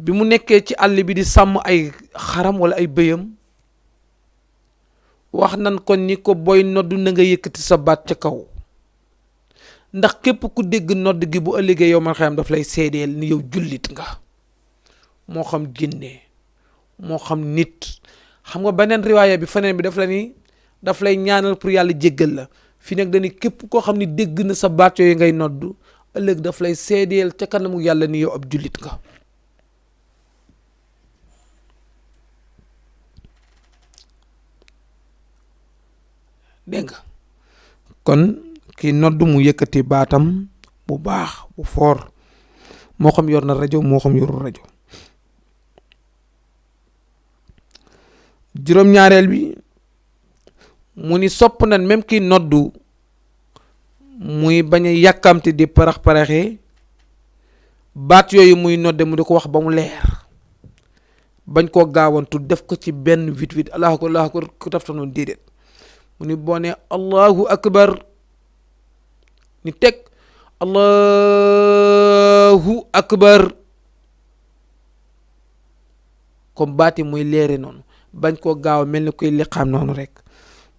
bi mu nekkee ci àll bi di sàmm ay xaram wala ay bëyam wax nan ko ni ko booy nodd na nga yëkkati sa baat ca kaw ndax képp ku dégg nodd gi bu ëllëgee yow man xam daf lay seedeel ni yow jullit nga moo xam jinne moo xam nit xam nga beneen riwaaya bi feneen bi daf lay ñaanal pour yàlla jéggal la fi nekk dañu képp koo xam ni dégg na sa baat yooyu ngay nodd ëllëg daf lay seedeel ca kanamu yàlla ni yow ab jullit nga dégg nga kon ki nodd mu yëkkati baatam bu baax bu foor moo xam yor na rajo moo xam yorul rajo juróom-ñaareel bi mu ni sopp nañ même ki noddu muy bañ a yàkkamte di parax-paraxee baat yooyu muy nodde mu di ko wax ba mu leer bañ koo gaawantu def ko ci benn vite allahu akbar ku tafta noonu déedéet mu ni boo ne allahu akbar ni teg allahu akbar comme baati muy leere noonu bañ koo gaaw mel ni koy liqaam noonu rek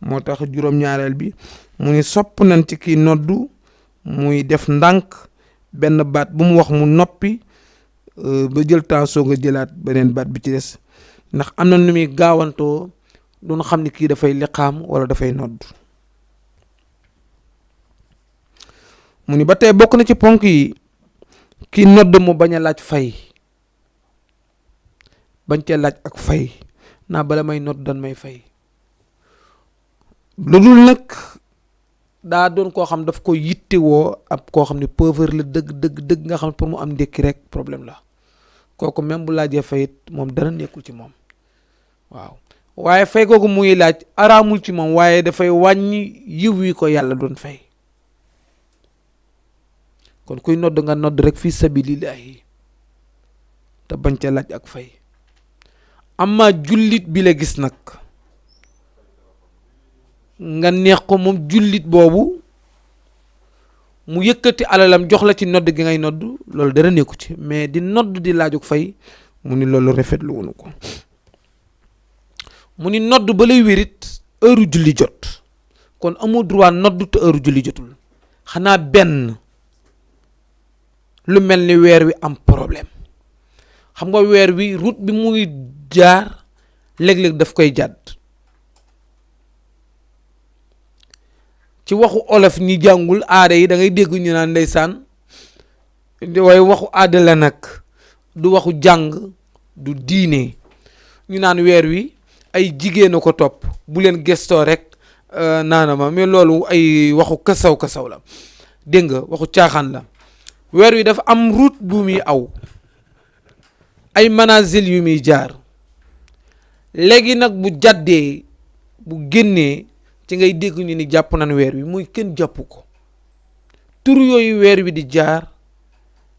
moo tax juróom-ñaareel bi mu ni sopp nañ ci kii noddu muy def ndànk benn baat bu mu wax mu noppi ba jël temps soo nga jëlaat beneen baat bi ci des ndax am na nu muy gaawantoo doon xam ni kii dafay liqaam wala dafay nodd mu ni ba tey bokk na ci ponk yi kii nodd mu bañ a laaj fay bañ cee laaj ak fay naa bala may nodd dan may fay lu dul nag daa doon koo xam daf ko yittewoo ab koo xam ne pauvre la dëgg nga xam ne pour mu am ndékki rek problème la kooku même bu laajee fayit moom dara nekkul ci moom waaw waaye fay kooku muy laaj araamul ci moom waaye dafay wàññi yiw wi ko yàlla doon fay kon kuy nodd nga nodd rek fi sabilillahi te bañ ca laaj ak fay amma jullit bi la gis nag nga neex ko moom jullit boobu mu yëkkati alalam jox la ci nodd gi ngay nodd loolu dara nekku ci mais di nodd di laajug fay mu ni loolu rafetlu wunu ko mu ni nodd ba lay wérit heure julli jot kon amoo droit nodd te heure julli jotul xanaa benn lu mel ni weer wi am problème xam nga weer wi route bi muy jaar léeg-léeg daf koy jàdd ci waxu olof ñi jàngul aada yi da ngay dégg ñu naan ndeysaan waaye waxu aada la nag du waxu jàng du diine ñu naan weer wi ay jigéen a ko topp bu leen gestoo rek naanama mais loolu ay waxu kasaw la dégg nga waxu caaxaan la weer wi dafa am route bu muy aw ay manazil yu muy jaar léegi nag bu jàddee bu génnee ci ngay dégg ñu ni jàpp nañ weer wi muy kenn jàpp ko tur yooyu weer wi di jaar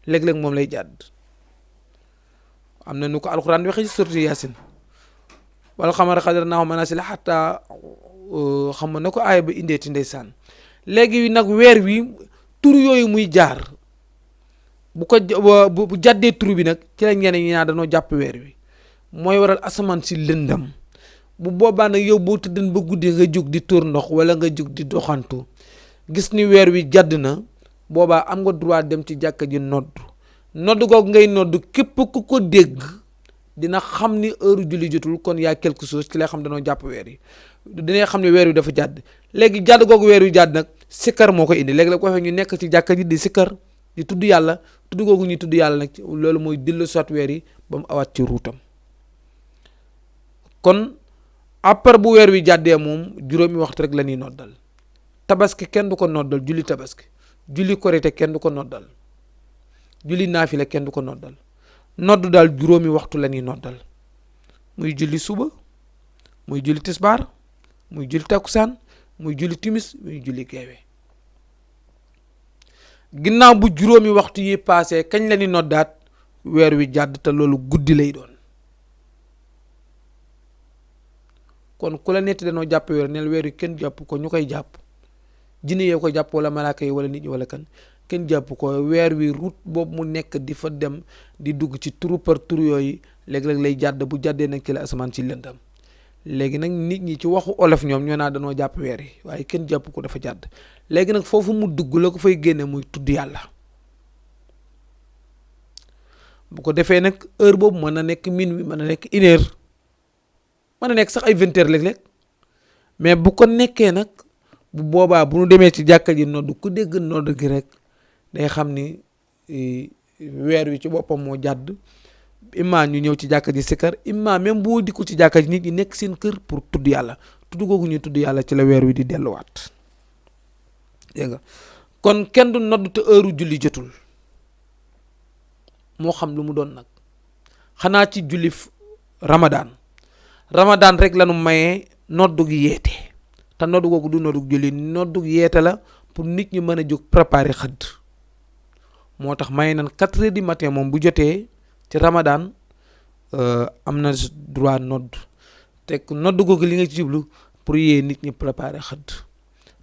léeg-léeg moom lay jàdd am na nu ko alxuraan waxee ci suratu yaasin wala xamara xadarnaahu manaasila xataa xam na ko aaya ba indeeti ndeysaan léegi nag weer wi tur yooyu muy jaar bu ko bu jàddee tur bi nag ci la ñeneen ñi naa dañoo jàpp weer wi mooy waral asamaan si lëndam bu boobaa nag yow boo tëddën ba guddi nga jóg di tuur ndox wala nga jóg di doxantu gis ni weer wi jàdd na boobaa am nga droit dem ci jàkka ji nodd googu ngay nodd képp ku ko dégg dina xam ni heure julli jotul kon yaa quelque chose ci lay xam danoo jàpp weer yi dina xam ne weer wi dafa jàdd léegi jàdd googu weer wi jàdd nag sikkar moo ko indi léegi la ko waxee ñu nekk ci jàkka ji di sikkar di tudd yàlla tudd googu ñuy tudd yàlla nag loolu mooy dillu soit weer yi ba mu awaat ci ruutam kon après bu weer wi jàddee moom juróomi waxtu rek la ñuy noddal tabaski kenn du ko noddal julli tabaski julli korite kenn du ko noddal julli naafila kenn du ko noddal nodd daal juróomi waxtu la ñuy noddal muy julli suba muy julli tisbaar muy julli takkusaan muy julli timis muy julli geewe ginnaaw bu juróomi waxtu yi paase kañ la ñuy noddaat weer wi jàdd te loolu guddi lay doon kon ku la netti dañoo jàpp weer neel weer wi kenn jàpp ko ñu koy jàpp jinne yoo ko jàpp wala malaaka yi wala nit ñi wala kan kenn jàpp ko weer wi route boobu mu nekk di fa dem di dugg ci turu par turu yooyu léeg-léeg lay jàdd bu jàddee nag ci la asamaan si lëndam léegi nag nit ñi ci waxu olof ñoom ñoo naa dañoo jàpp weer yi waaye kenn jàpp ko dafa jàdd léegi nag foofu mu dugg la ko fay génne muy tudd yàlla bu ko defee nag heure boobu mën na nekk minuit mën na nekk une heure mën na nekk sax ay 20 heures léeg-léeg mais bu ko nekkee nag bu boobaa bu nu demee ci jàkka ji nodd ku dégg nodd gi rek day xam ni weer wi ci boppam moo jàdd imma ñu ñëw ci jàkka ji sikkar imma même boo dikku ci jàkka ji nit ñi nekk seen kër pour tudd yàlla tudd googu ñuy tudd yàlla ci la weer wi di delluwaat dégg nga kon kenn du nodd te heure julli jotul moo xam lu mu doon nag xanaa ci julli Ramadan rek lañu mayee noddu gi yeete te noddu googu du noddu julli noddu yeete la pour nit ñi mën a jóg préparer xëdd moo tax maye nan 4 heures du matin moom bu jotee ci Ramadan am na droit nodd te nodd googu li nga ci jublu pour yee nit ñi préparer xëdd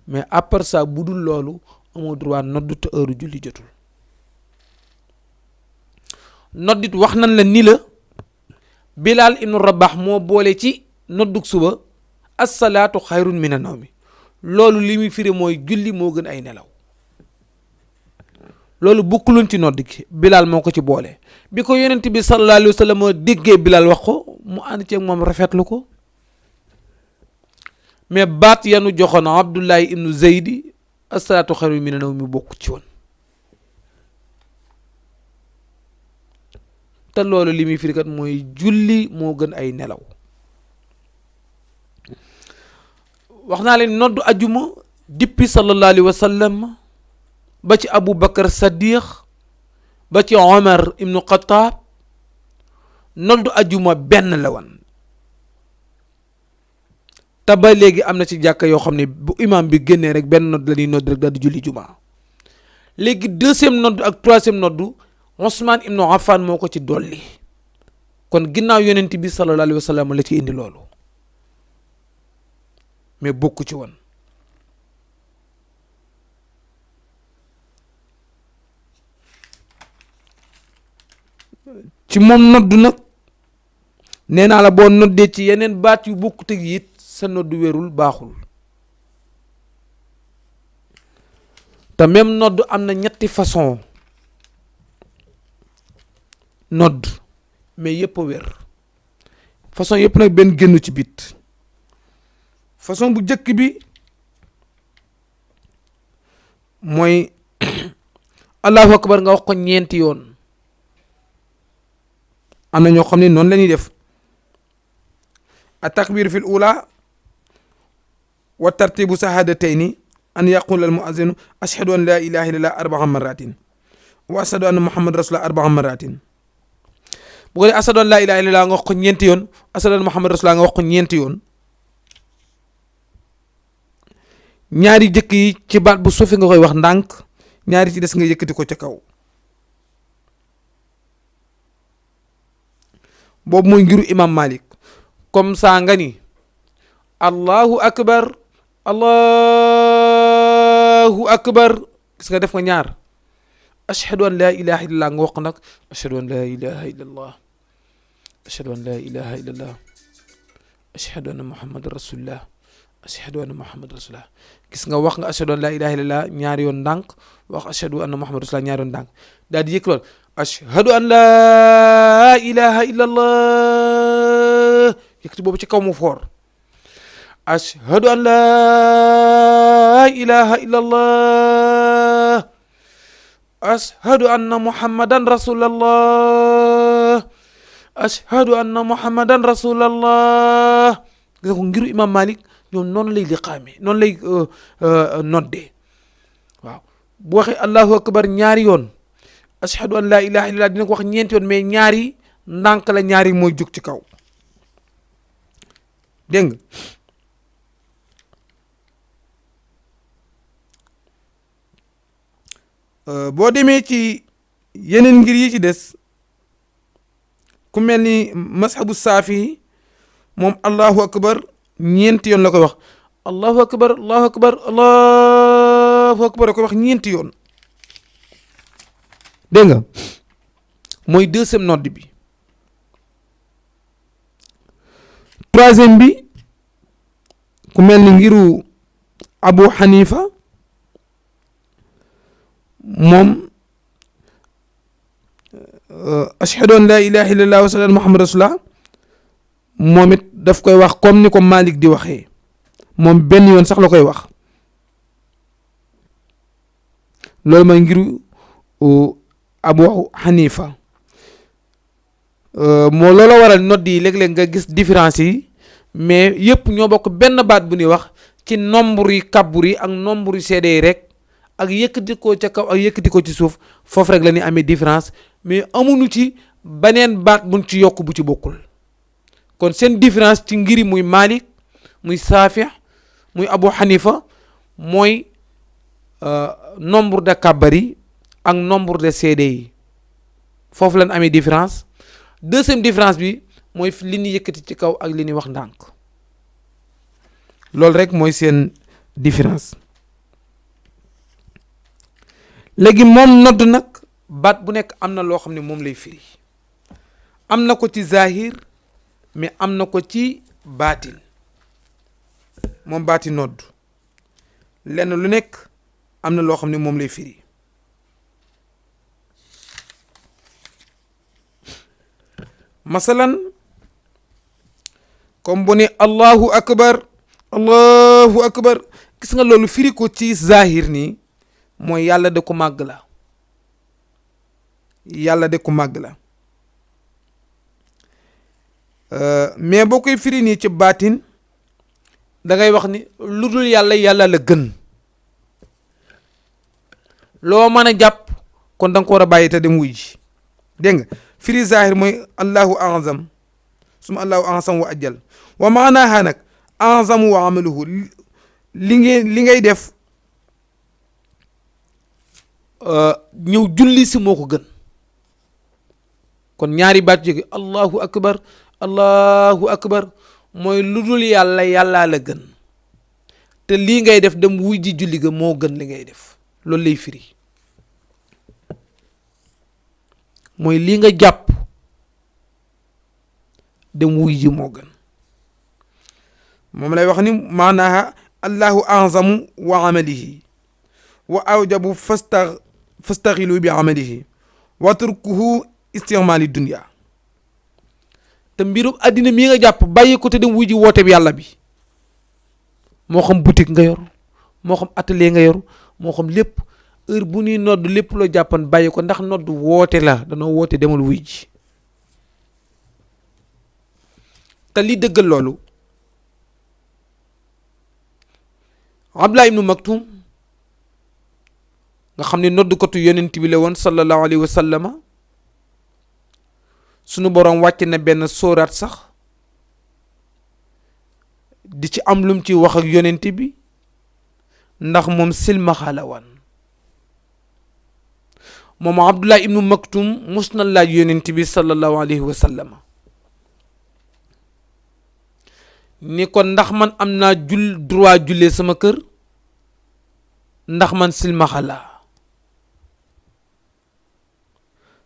mais à part ça bu dul loolu amoo droit nodd te heure julli jotul. noddit wax nañ la ni la Bilal ibnu Rabah moo boole ci noddug suba assalaatu xayrun mina nawmi loolu li muy firi mooy julli moo gën ay nelaw. loolu bukkuloon ci nodd gi Bilal moo ko ci boole bi ko yonent bi sallallahu alayhi wa sallam déggee Bilal wax ko mu ànd ceeg moom rafetlu ko mais baat yanu joxoon Abdullahi ibnu Zeydi assalaatu xayrun mina nawmi bokku ci woon. te loolu li muy firi kat mooy julli moo gën ay nelaw. wax naa leen noddu ajuma depuis sallallahu alayhi wa sallam ba ci Abu Bakar Saddiq ba ci Omar ibnu Xataab noddu ajuma benn la woon te ba léegi am na ci jàkka yoo xam ne bu imam bi génnee rek benn nodd la ñuy nodd rek daal di julli juma. léegi deuxième noddu ak troisième noddu Ousmane ibnu Affan moo ko ci dolli kon ginnaaw yonent bi sallallahu alayhi wa sallam la ci indi loolu mais bokku ci woon. ci moom noddu nag nee naa la boo noddee ci yeneen baat yu bokkut ak it sa noddu wérul baaxul te même noddu am na ñetti façon nodd mais yëpp a wér façon yëpp nag benn génnu ci bit façon bu njëkk bi mooy allahu akbar nga wax ko ñeenti yoon. am na ñoo xam ne noonu la ñuy def at-takbir fi l-ula wa tartibu sahadatayni an yaqula al-muazzinu ashhadu an la ilaha illallah arbaa maratin wa ashhadu anna muhammad rasulullah arbaa maratin bu ko dee ashhadu an la ilaha illallah nga wax ko ñeenti yoon ashhadu anna muhammad rasulullah nga wax ko ñeenti yoon ñaari jëkk yi ci baat bu suufi nga koy wax ndànk ñaari ci des nga yëkkati ko ca kaw boobu mooy ngiru imam Malik comme ça nga ni allahu akbar allahu akbar gis nga def nga ñaar ashhadu an la ilaha illallah nga wax nag ashhadu an la ilaha illallah ashhadu an la ilaha illallah ashhadu anna muhammadan rasulullah ashhadu anna muhammadan rasulullah gis nga wax nga ashhadu an la ilaha illallah ñaari yoon ndànk wax ashhadu anna muhammadan rasulullah ñaari yoon ndànk daal di yëkk lool ashhadu an la ilaha illallah yëkkati boobu ci kaw mu foor ashhadu an la ilaha illallah ashhadu anna muhammadan rasulallah ashhadu anna muhammadan rasulallah gis nga ko ngiru imam Malik ñoom noonu lay liqaame noonu lay noddee waaw bu waxee allahu akbar ñaari yoon ashhadu an la ilaha illallah dina ko wax ñeenti yoon mais ñaari ndànk la ñaari mooy jóg ci kaw dégg nga boo demee ci yeneen ngir yi ci des ku mel ni mashabu saafi moom allahu akbar ñeenti yoon la koy wax allahu akbar allahu akbar allahu akbar la koy wax ñeenti yoon dégg nga mooy deuxième nodd bi. troisième bi ku mel ni ngiru Abu Hanifa moom ashhadu an la ilaha illallah wa sallallahu muhammad rasulullah moom it daf koy wax comme ni ko Malik di waxee moom benn yoon sax la koy wax loolu mooy ngiru Abu Hanifa moo loola waral nodd yi léeg-léeg nga gis différence yi mais yëpp ñoo bokk benn baat bu ñuy wax ci nombre yi kabbur yi ak nombre yi seede yi rek ak yëkkati ko ca kaw ak yëkkati ko ci suuf foofu rek la ñuy amee différence mais amuñu ci beneen baat buñ ci yokk bu ci bokkul kon seen différence ci ngiri muy Malik muy Saafi muy Abu Hanifa mooy nombre de kabbar yi ak nombre de seede yi foofu lañ amee différence deuxième différence bi mooy li ñuy yëkkati ci kaw ak li ñuy wax ndànk loolu rek mooy seen différence. léegi moom nodd nag baat bu nekk am na loo xam ne moom lay firi am na ko ci zahir mais am na ko ci baatin moom baati nodd lenn lu nekk am na loo xam ne moom lay firi. masalan comme bu ne allahu akbar gis nga loolu firi ko ci zahir nii mooy yàlla de ko màgg la yàlla de ko màgg la mais boo koy firi nii ci baatin da ngay wax ni lu dul yàlla yàlla la gën loo mën a jàpp kon da nga ko war a bàyyi te dem wuy ji dégg nga firi zahir mooy allahu azam suma allahu azam wa ajal wa maanaaha nag azamu wa amaluhu li ngay def ñëw julli si moo ko gën kon ñaari baat jóge allahu akbar mooy lu dul yàlla yàllaa la gën te lii ngay def dem wuy ji julli ga moo gën li ngay def loolu lay firi mooy lii nga jàpp dem wuy ji moo gën moom lay wax ni maanaaha allahu azamu wa amalihi wa awjabu fastaxilu bi amalihi wa turkuhu isticmaali dunia te mbirum àddina mii nga jàpp bàyyi ko te dem wuy ji woote bi yàlla bi moo xam boutique nga yor moo xam atelier nga yor moo xam lépp heure bu ñuy nodd lépp loo jàppan bàyyi ko ndax nodd woote la danoo woote demal wuy ji te li dëggal loolu Abdullah ibnu Maktum nga xam ne noddukatu yonent bi la woon sallallahu alayhi wa sallama sunu boroom wàcc na benn sóoraat sax di ci am lum ci wax ak yonent bi ndax moom silmaxa la woon moom Abdullah ibnu Maktum mus na laaj yonent bi sallallahu alayhi wa sallama ni ko ndax man am naa droit jullee sama kër ndax man silmaxa laa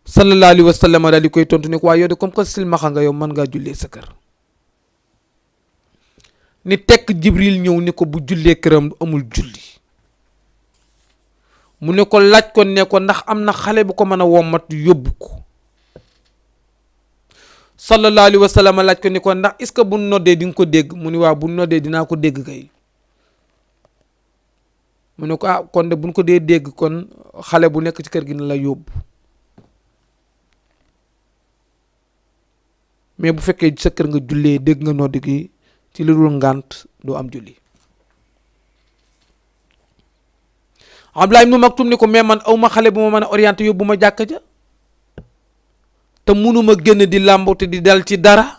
sallallahu alayhi wa sallam daal di koy tontu ne ko waaye yow de comme que silmaxa nga yow mën ngaa jullee sa kër ni tekk Jibril ñëw ni ko bu jullee këram amul julli mu ne ko laaj ko ne ko ndax am na xale bu ko mën a wommat yóbbu ko sallallahu alayhi wa sallam laaj ko ni ko ndax est-ce que bu noddee di nga ko dégg mu ni waaw bu noddee dinaa ko dégg kay mu ne ko ah kon de buñ ko dee dégg kon xale bu nekk ci kër gi na la yóbbu mais bu fekkee sa kër nga jullee dégg nga nodd gi ci lu dul ngànt doo am julli Abdullah ibnu Maktum ni ko mais man awma xale bu ma mën a orienté yóbbu ma jàkka ja te munuma génn di làmbute di dal ci dara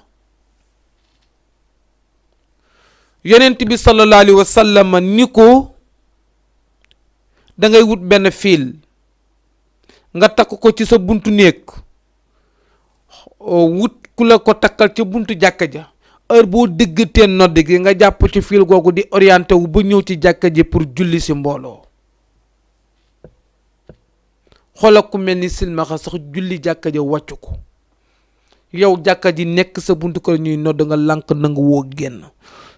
yonent bi sallallahu alayhi wa sallam ni ko da ngay wut benn fiil nga takk ko ci sa buntu néeg wut ku la ko takkal ca buntu jàkka ja heure boo déggatee nodd gi nga jàpp ci fiil googu di orienté wu ba ñëw ci jàkka ji pour julli si mbooloo xoolal ku mel ni silmaxa sax julli jàkka ja wàccu ko yow jàkka ji nekk sa buntu kër ñuy nodd nga lànk nangu woo génn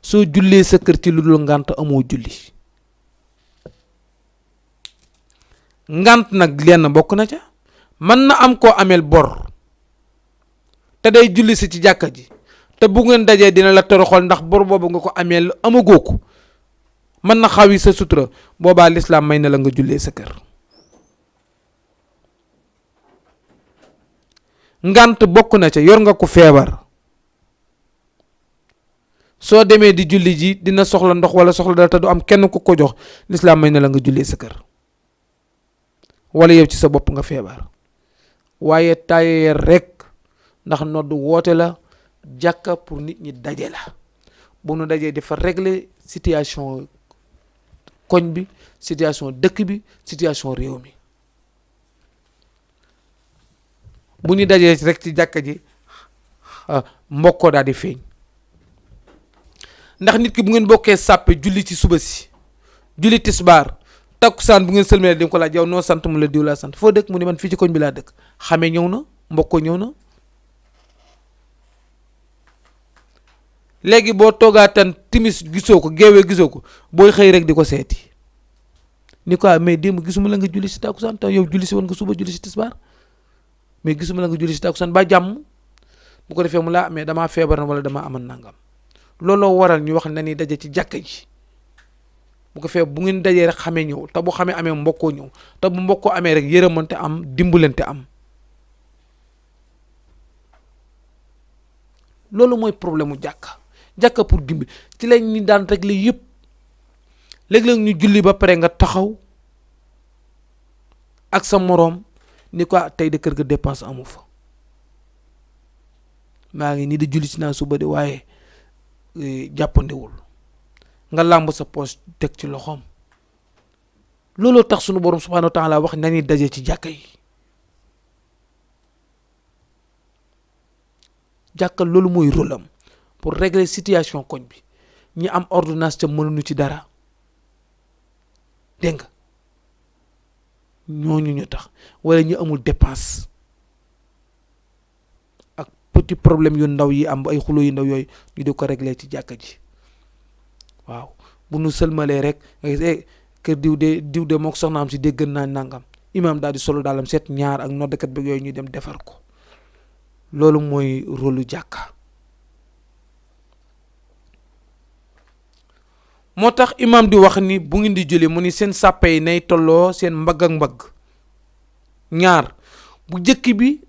soo jullee sa kër ci lu dul ngànt amoo julli ngànt nag lenn bokk na ca mën na am koo ameel bor te day julli si ci jàkka ji te bu ngeen dajee dina la toroxal ndax bor boobu nga ko ameel amagoo ko mën na xawi sa sutura boobaa lislaam may na la nga jullee sa kër ngànt bokk na ca yor nga ko feebar soo demee di julli ji dina soxla ndox wala soxla dara te du am kenn ku ko jox lislaam may na la nga jullee sa kër wala yow ci sa bopp nga feebar waaye tayeer rek ndax nodd woote la jàkka pour nit ñi daje la bu nu dajee dafa régler situation koñ bi situation dëkk bi situation réew mi bu ñu dajee rek ci jàkka ji mbokkoo daal di feeñ. ndax nit ki bu ngeen bokkee sàppe julli ci suba si julli tisbaar takkusaan bu ngeen sëlmee di nga ko laaj yow noo sant mu la diw laa sant foo dëkk mu ne man fii ci koñ bi laa dëkk xamee ñëw na mbokkoo ñëw na. léegi boo toogaatan timis gisoo ko géewee gisoo ko booy xëy rek di ko seeti ni ko mais démb gisuma la nga julli si takkusaan te yow julli si woon nga suba julli si tisbaar mais gisuma la nga julli si takkusaan ba jàmm bu ko defee mu laa mais damaa feebar na wala damaa amal nangam looloo waral ñu wax na ni daje ci jàkka ji bu ko fee bu ngeen dajee rek xamee ñëw te bu xamee amee mbokkoo ñëw te bu mbokkoo amee rek yërëmante am dimbalante am. loolu mooy problème mu jàkka pour dimbali ci lañ ñu daan régler yëpp léeg-léeg ñu julli ba pare nga taxaw ak sa moroom ni ko tey de kër ga dépense amu fa maa ngi nii di julli si naa suba de waaye jàppandiwul nga làmb sa poche teg ci loxoom. looloo tax sunu borom subhanahu wa taala wax nañuy daje ci jàkka yi. jàkka loolu mooy rôle am pour régler situation koñ bi ñi am ordonnance te mënuñu ci dara dégg nga ñooñu ñu tax wala ñu amul dépense ak petit problème yu ndaw yi am ay xulo yu ndaw yooyu ñu di ko régler ci jàkka ji waaw bu nu sëlmalee rek nga gis kër diw de mook soxnaam si dégg naa nangam imaam daal di solo daalam seet ñaar ak noddakat bi yooyu ñu dem defar ko. loolu mooy rôle lu jàkka moo tax imaam di wax ni bu ngeen di julli mu ni seen sàppe yi nay tolloo seen mbagg ak mbagg ñaar bu jëkk bi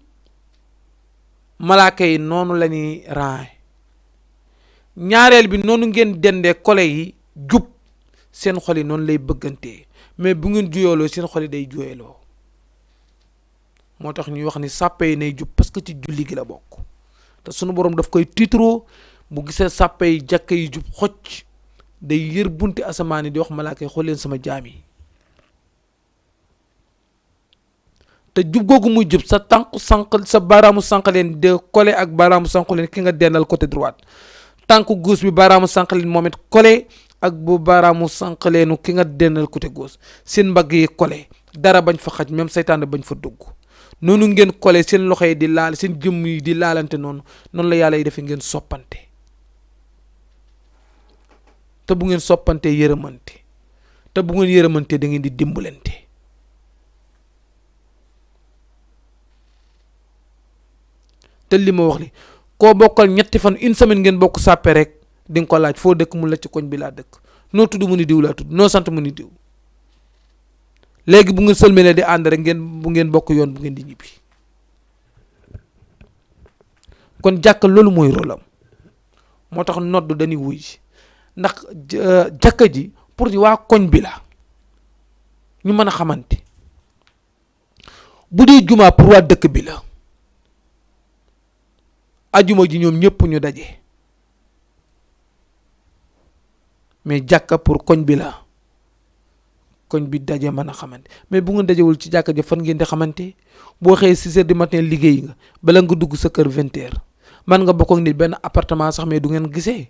malaaka yi noonu la ñuy raay ñaareel bi noonu ngeen dendee kole yi jub seen xol yi noonu lay bëggantee mais bu ngeen juyooloo seen xol yi day juyeeloo moo tax ñuy wax ni sàppe yi nay jub parce que ci julli gi la bokk te sunu borom daf koy tiitroo bu gisee sàppe yi jàkka yi jub xocc day yër bunti asamaan yi di wax malaaka yi xool leen sama jaam yi te jub googu muy jub sa tànku sànq sa baaraamu sànq leen de collé ak baaraamu sànq leen ki nga dendal côté droite tànku gauche bi baaraamu sànq leen moom it collé ak bu baaraamu sànq leenu ki nga dendal côté gauche seen mbagg yi collé dara bañ fa xaj même saytaane bañ fa dugg noonu ngeen collé seen loxo yi di laal seen jëmm yi di laalante noonu la yàlla yi defee ngeen soppante te bu ngeen soppante yërëmante te bu ngeen yërëmante da ngeen di dimbalante te li ma wax li koo bokkal ñetti fan une semaine ngeen bokk sàppe rek di nga ko laaj foo dëkk mu la ci koñ bi laa dëkk noo tudd mu ni diw laa tudd noo sant mu ni diw léegi bu ngeen sëlmelee di ànd rek bu ngeen bokk yoon bu ngeen di ñibbi kon jàkka loolu mooy rôle am moo tax nodd dañuy wuy ji ndax jàkka ji pour di waa koñ bi la ñu mën a xamante bu dee jumaa pour waa dëkk bi la ajuma ji ñoom ñëpp ñu daje mais jàkka pour koñ bi la koñ bi daje mën a xamante mais bu ngeen dajewul ci jàkka ji fan ngeen di xamante boo xëyee 6 heures du matin liggéey nga bala nga dugg sa kër 20 heures man nga bokk ak nit benn appartement sax mais du ngeen gisee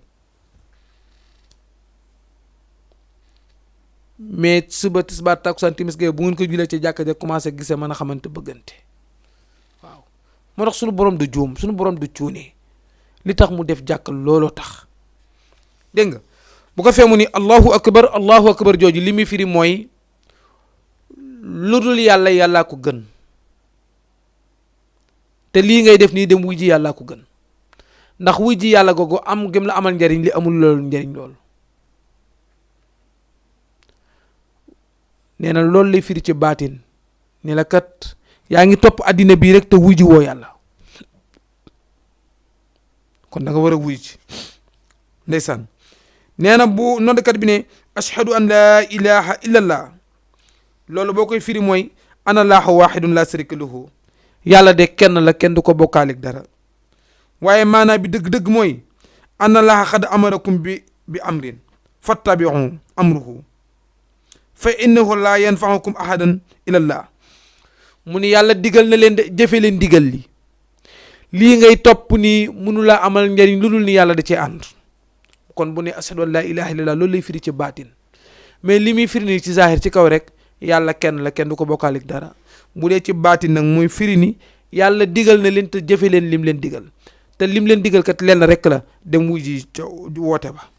mais suba tisbaar takkusaan timis gee bu ngeen ko julee ci jàkka ja commencé gisee mën a xamante bëggante waaw moo tax suñu borom du juum suñu borom du cuune li tax mu def jàkk looloo tax dégg nga bu ko fee mu ni allahu akbar jooju li muy firi mooy lu dul yàlla yàllaa ko gën te lii ngay def nii dem wuy ji yàllaa ko gën ndax wuy ji yàlla googu am gëm la amal njariñ li amul loolu njariñ loolu nee na loolu lay firi ci baatin ne la kat yaa ngi topp àddina bii rek te wuy ji woo yàlla kon da nga war a wuy ji ndeysaan nee na bu noddkat bi ne ashhadu an laa ilaha illa allah loolu boo koy firi mooy ana laaha wahidun la sharika lahu yàlla de kenn la kenn du ko bokkaalik dara waaye maanaa bi dëgg-dëgg mooy ana laaha xad amarakum bi amrin fattabi'u amruhu fa innahu la yanfa'ukum ahadan illa allah mu ni yàlla digal na leen de jëfe leen digal lii ngay topp nii mënulaa amal njariñ lu dul ni yàlla da cee ànd. kon bu ne ashadu an laa ilaha illallah loolu lay firi ci baatin, mais li muy firi nii ci zahir ci kaw rek yàlla kenn la, kenn du ko bokkaalik dara. bu dee ci baatin nag muy firi ni yàlla digal na leen te jëfe leen lim leen digal, te lim leen digal kat lenn rek la, dem wuy ji woote ba.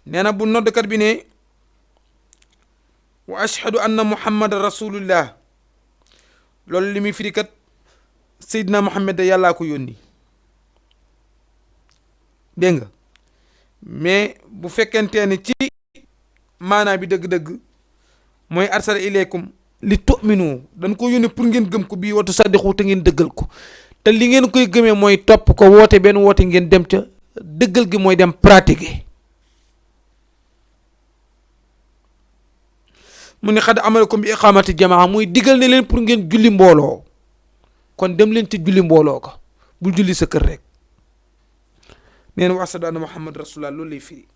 nee na bu noddkat bi ne wa ashhadu anna muhammadan rasulullah, loolu li muy firi kat Seydina Muhammad da yàllaa ko yónni, dégg nga. mais bu fekkentee ne ci maanaa bi dëgg-dëgg mooy arsala ilaykum li tu'minu, dañ ko yónni pour ngeen gëm ko bii watu saddiqu te ngeen dëggal ko, te li ngeen koy gëmee mooy topp ko, woote benn woote ngeen dem ca, dëggal gi mooy dem pratiquer. mu ne xad amalakum bi iqamati jamaa, muy digal ne leen pour ngeen julli mbooloo, kon dem leen ci julli mbooloo ko, bul julli sa kër rek. nee na wa ashhadu anna muhammad rasulullah loolu lay firi.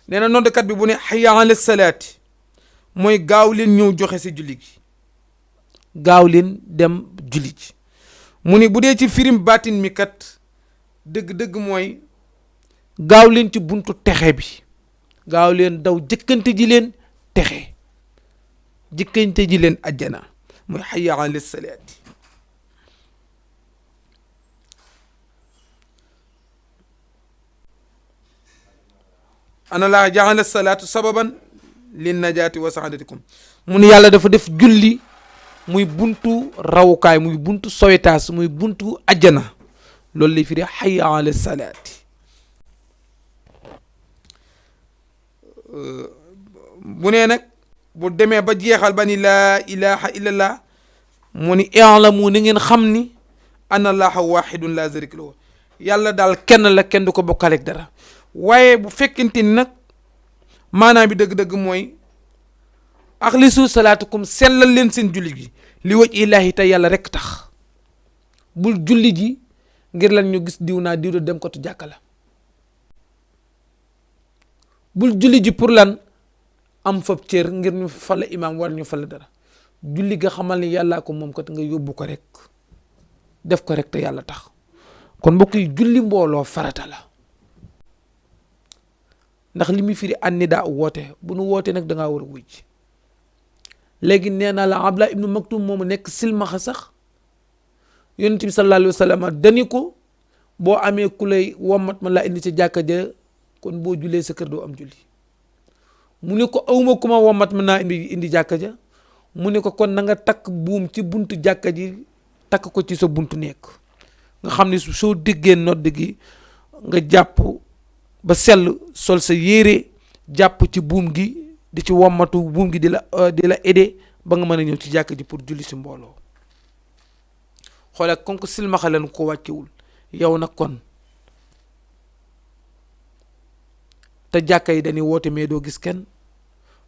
nee na noddkat bi bu ne hayya ala salaati, mooy gaaw leen ñëw joxe si julli gi, gaaw leen dem julli ji. mu ni bu dee ci firim baatin mi kat dëgg-dëgg mooy gaaw leen ci buntu texe bi, gaaw leen daw jëkkante ji leen texe, jëkkante ji leen ajjana, mooy hayya ala salaati. ana laa jaala salaatu sababan lin najaati wa saadatikum, mu ni yàlla dafa def julli muy buntu rawukaay, muy buntu sowetaas, muy buntu ajjana. loolu lay firi hayya ala salaati. bu nee nag bu demee ba jeexal ba ni laa ilaha illallah, mu ni i'lamu na ngeen xam ni anna allaha wahidun la sharika lahu, yàlla daal kenn la, kenn du ko bokkaleeg dara. waaye bu fekkente ni nag maanaam bi dëgg-dëgg mooy axlisu salaatukum, sellal leen seen julli gi li waj ilaahi te yàlla rek tax. bul julli ji ngir lan ñu gis diw naa diw dem ko tu jàkka la, bul julli ji pour lan am fab cër ngir ñu fal imaam war ñu fal dara. julli ga xamal ni yàllaa ko moom kat nga yóbbu ko rek, def ko rek te yàlla tax. kon mbokk yi julli mbooloo farata la, ndax li muy firi an nidaa woote, bu nu wootee nag da ngaa war a wuy ji. léegi nee naa la Abdullah ibnu Maktum moomu nekk silmaxa sax, yonent bi sallallahu alayhi wa sallam dani ko boo amee ku lay wommat ma laa indi ci jàkka ja, kon boo jullee sa kër doo am julli. mu ne ko awma ku ma wommat ma naa indi jàkka ja, mu ne ko kon na nga takk buum ci buntu jàkka ji, takk ko ci sa buntu nekk, nga xam ne soo déggee nodd gi nga jàpp ba sell, sol sa yére, jàpp ci buum gi, di ci wommatu buum gi di la aider ba nga mën a ñëw ci jàkka ji pour julli si mbooloo. xoolal kon ko silmaxa leen ko wàccewul, yow nag kon te jàkka yi dañuy woote mais doo gis kenn,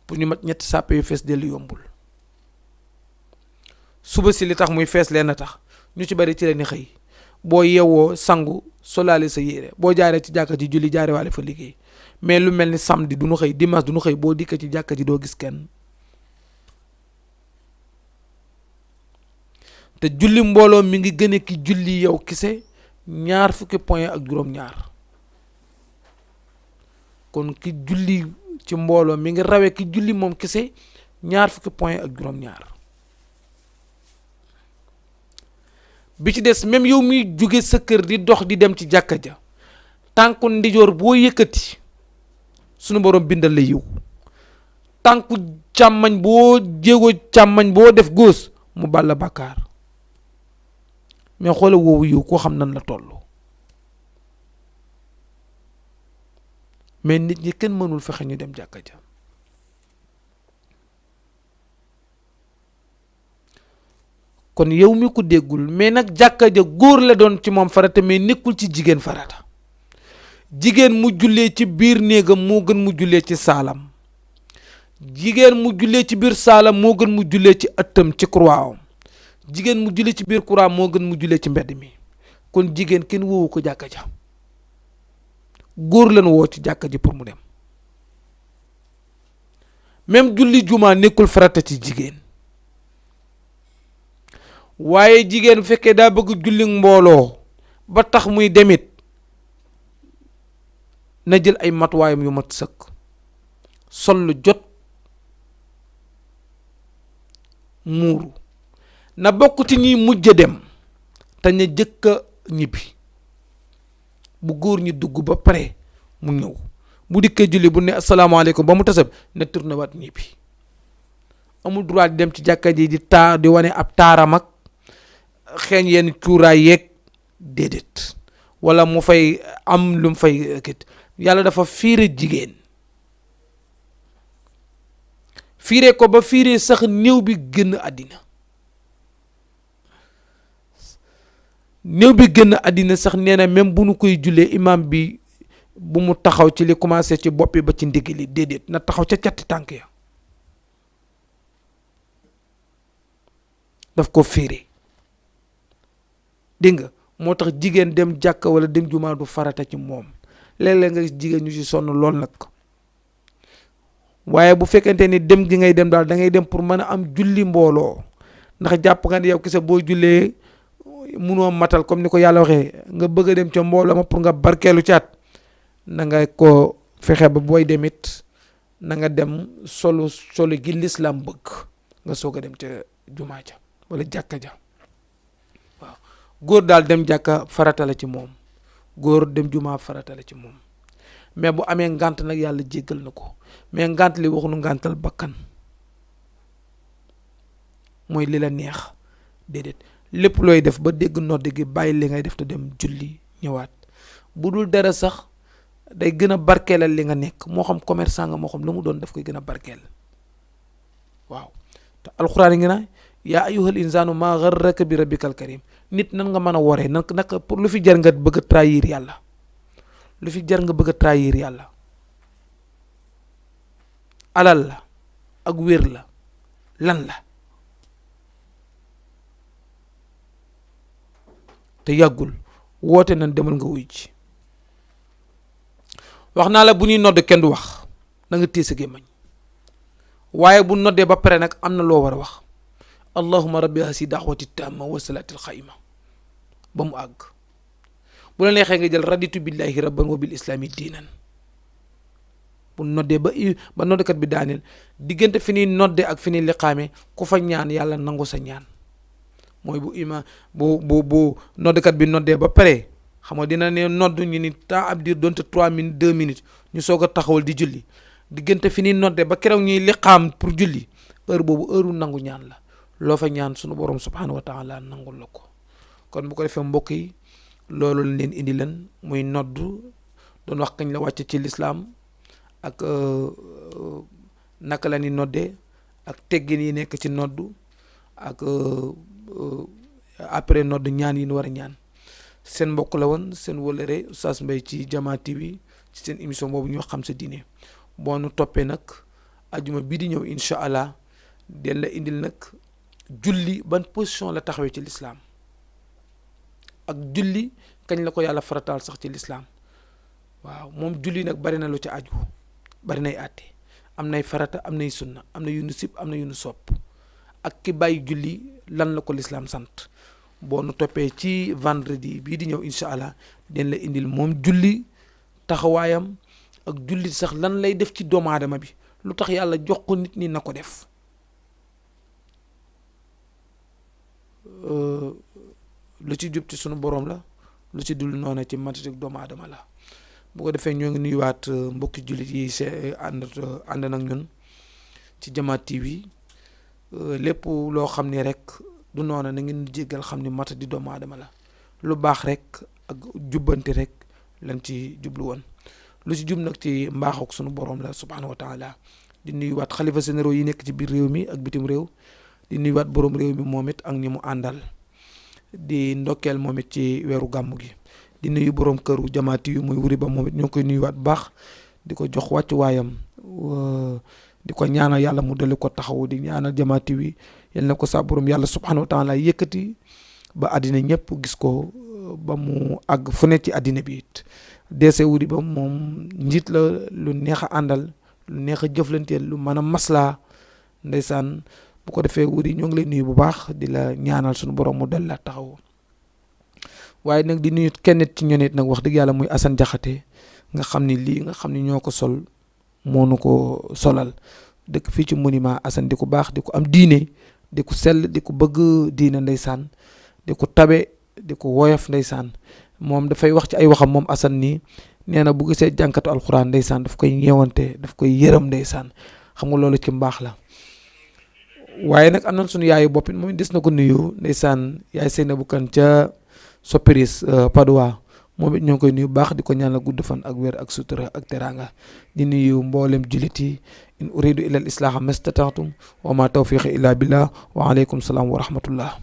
pour ñu mat ñetti sàppe yu fees dellu yombul. suba si li tax muy fees leen a tax ñu ci bari ci leen ni xëy, boo yewwoo sangu solaale sa yére, boo jaaree ci jàkka ji julli jaare waale fa liggéey. mais lu mel ni samedi du ñu xëy, dimanche du ñu xëy, boo dikkee ci jàkka ji doo gis kenn. te julli mbooloo mi ngi gën a ki julli yow kese 20 ak juróom-ñaar. kon ki julli ci mbooloo mi ngi rawee ki julli moom kese 20 ak juróom-ñaar. bi ci des même yow miy jóge sa kër di dox di dem ci jàkka ja, tànku ndijoor boo yëkkati sunu borom bindal la yiw, tànku càmmañ boo jéego càmmañ boo def góos mu bal la bàkkaar. mais xoola woowu yiw koo xam nan la toll. mais nit ñi kenn mënul fexe ñu dem jàkka ja. kon yow mi ko déggul, mais nag jàkka ja góor la doon ci moom farata, mais nekkul ci jigéen farata. jigéen mu jullee ci biir néegam moo gën mu jullee ci saalam, jigéen mu jullee ci biir saalam moo gën mu jullee ci ëttam ci kurwaawam, jigéen mu jullee ci biir kurwaam moo gën mu jullee ci mbedd mi. kon jigéen kenn woowu ko jàkka ja, góor lañu woo ci jàkka ji pour mu dem. même julli juma nekkul farata ci jigéen, waaye jigéen bu fekkee daa bëgg julli mbooloo ba tax muy demit na jël ay matuwaayam yu mat sëkk sol lu jot muuru na bokk ci ñuy mujj dem te ña jëkk a ñibbi bu góor ñi dugg ba pare mu ñëw bu dikkee julli bu ne asalaamaaleykum ba mu tasab na tourné waat ñibbi amul droit di dem ci jàkka ji di wane ab taaram ak xeeñ yenn cuuraay yeeg déedéet wala mu fay am lu mu fay kit yàlla dafa fiire jigéen fiire ko ba fiire sax néew bi génn àddina sax nee na même bu nu koy jullee imam bi bu mu taxaw ci li commencé ci bopp bi ba ci ndigg li déedéet na taxaw ca catti tànk ya daf ko fiire dégg nga moo tax jigéen dem jàkka wala dem jumaa du farata ci moom léeg-léeg nga gis jigéen ñu ci sonn lool nag waaye bu fekkente ni dem gi ngay dem daal da ngay dem pour mën a am julli mbooloo ndax jàpp nga ne yow kese boo jullee munoo matal comme ni ko yàlla waxee nga bëgg a dem ca mbooloo ma pour nga barkeelu caat na nga ko fexe ba booy demit na nga dem solu gi lislaam bëgg nga soog a dem ca jumaa ja wala jàkka ja waaw góor daal dem jàkka farata la ci moom góor dem jumaa farata la ci moom mais bu amee ngant nag yàlla jéggal na ko mais ngant li waxuñu ngantal bakkan mooy li la neex déedéet lépp looy def ba dégg nodd gi bàyyi li ngay def te dem julli ñëwaat bu dul dara sax day gën a barkeelal li nga nekk moo xam commerçant nga moo xam lu mu doon daf koy gën a barkeel waaw te alxuraan ngi na yaa ayyuhal insaanu maa garraka bi rabbikal karim nit nan nga mën a woree naka pour lu fi jar nga bëgg a trahir yàlla lu fi jar nga bëgg a trahir yàlla alal la ak wér la lan la te yàggul woote nañ demal nga wuy ji wax naa la bu ñuy nodd kenn du wax na nga téye sa gémmañ waaye bu noddee ba pare nag am na loo war a wax allahumma rabbi hasi daxwati tamma wa salaatil xayma ba mu àgg bu la neexee nga jël raditu billahi rabban wa bil islami diinan bu noddee ba noddkat bi daaneel diggante fi ñuy nodde ak fi ñuy liqaame ku fa ñaan yàlla nangu sa ñaan mooy bu noddkat bi noddee ba pare xam nga dina ne nodd ñu ni temps ab diir doonte 3 minutes 2 minutes ñu soog a taxawal di julli diggante fi ñuy noddee ba keroog ñuy liqaam pour julli heure boobu heure nangu ñaan la loo fa ñaan sunu borom subhanahu wa taala nangul la ko kon bu ko defee mbokk yi loolu lañ leen indi leen muy nodd doon wax kañ la wàcc ci lislaam ak naka la ni noddee ak teggin yi nekk ci nodd ak après nodd ñaan yi ñu war a ñaan seen mbokk la woon seen wëlëre Oustaz Mbaye ci Jama TV ci seen émission boobu ñu wax xam sa diine boo nu toppee nag ajuma bii di ñëw incha allah den la indil nag julli ban position la taxawee ci lislaam ak julli kañ la ko yàlla farataal sax ci lislaam waaw moom julli nag bari na lu ci aju bari nay àtte am nay farata am nay sunna am na yu nu sib am na yu nu sopp ak ki bàyyi julli lan la ko lislaam sant boo nu toppee ci vendredi bii di ñëw incha allah den la indil moom julli taxawaayam ak julli sax lan lay def ci doomu aadama bi lu tax yàlla jox ko nit ñi na ko def lu ci jub ci sunu borom la lu ci dul noona ci matatik doomu aadama la bu ko defee ñoo ngi nuyuwaat mbokki jullit yi ànd nag ñun ci Jama TV lépp loo xam ni rek du noona na ngeen jéggal xam ni mata di doomu aadama la lu baax rek ak jubbanti rek lañ ci jublu woon lu ci jub nag ci mbaaxuk sunu borom la subhanahu wa taala di nuyuwaat xalifa généraux yi nekk ci biir réew mi ak bitim réew di nuyuwaat borom réew mi moom it ak ñi mu àndal di ndokkeel moom it ci weeru gàmmu gi di nuyu borom këru Jama TV muy wuri ba moom it ñoo ngi koy nuyuwaat bu baax di ko jox wàccu waayam di ko ñaanal yàlla mu dolli ko taxawu di ñaanal Jama TV yal na ko sa borom yàlla subhanahu wa taala yëkkati ba àddina ñëpp gis ko ba mu àgg fu ne ci àddina bi it DC wuri ba moom njiit la lu neex a àndal lu neex a jëflanteel lu mën a maslaa ndeysaan bu ko defee Wuri ñoo ngi lay nuyu bu baax di la ñaanal suñu borom mu dal la taxaw waaye nag di nuyu kenn ci ñoom it nag wax dëgg yàlla muy Assane Diakhaté nga xam ni lii nga xam ni ñoo ko sol moo nu ko solal dëkk fii ci monument Assane di ko baax di ko am diine di ko sell di ko bëgg diine ndeysaan di ko tabe di ko woyof ndeysaan moom dafay wax ci ay waxam moom Assane nii nee na bu gisee jànkatu alxuraan ndeysaan daf koy ñeewante daf koy yërëm ndeysaan xam nga loolu ci mbaax la waaye nag am nañ suñu yaayu bopp it moom des na ko nuyu ndeysaan yaay Seynabou Kane ca Sopiris Padoa moom it ñoo ngi koy nuyu baax di ko ñaanal gudd fan ak wér ak sutura ak teraanga di nuyu mboolem jullit yi in uridu illa al islaha mastata'tum wa ma tawfiqi illa billah wa alaykum salaam wa rahmatullah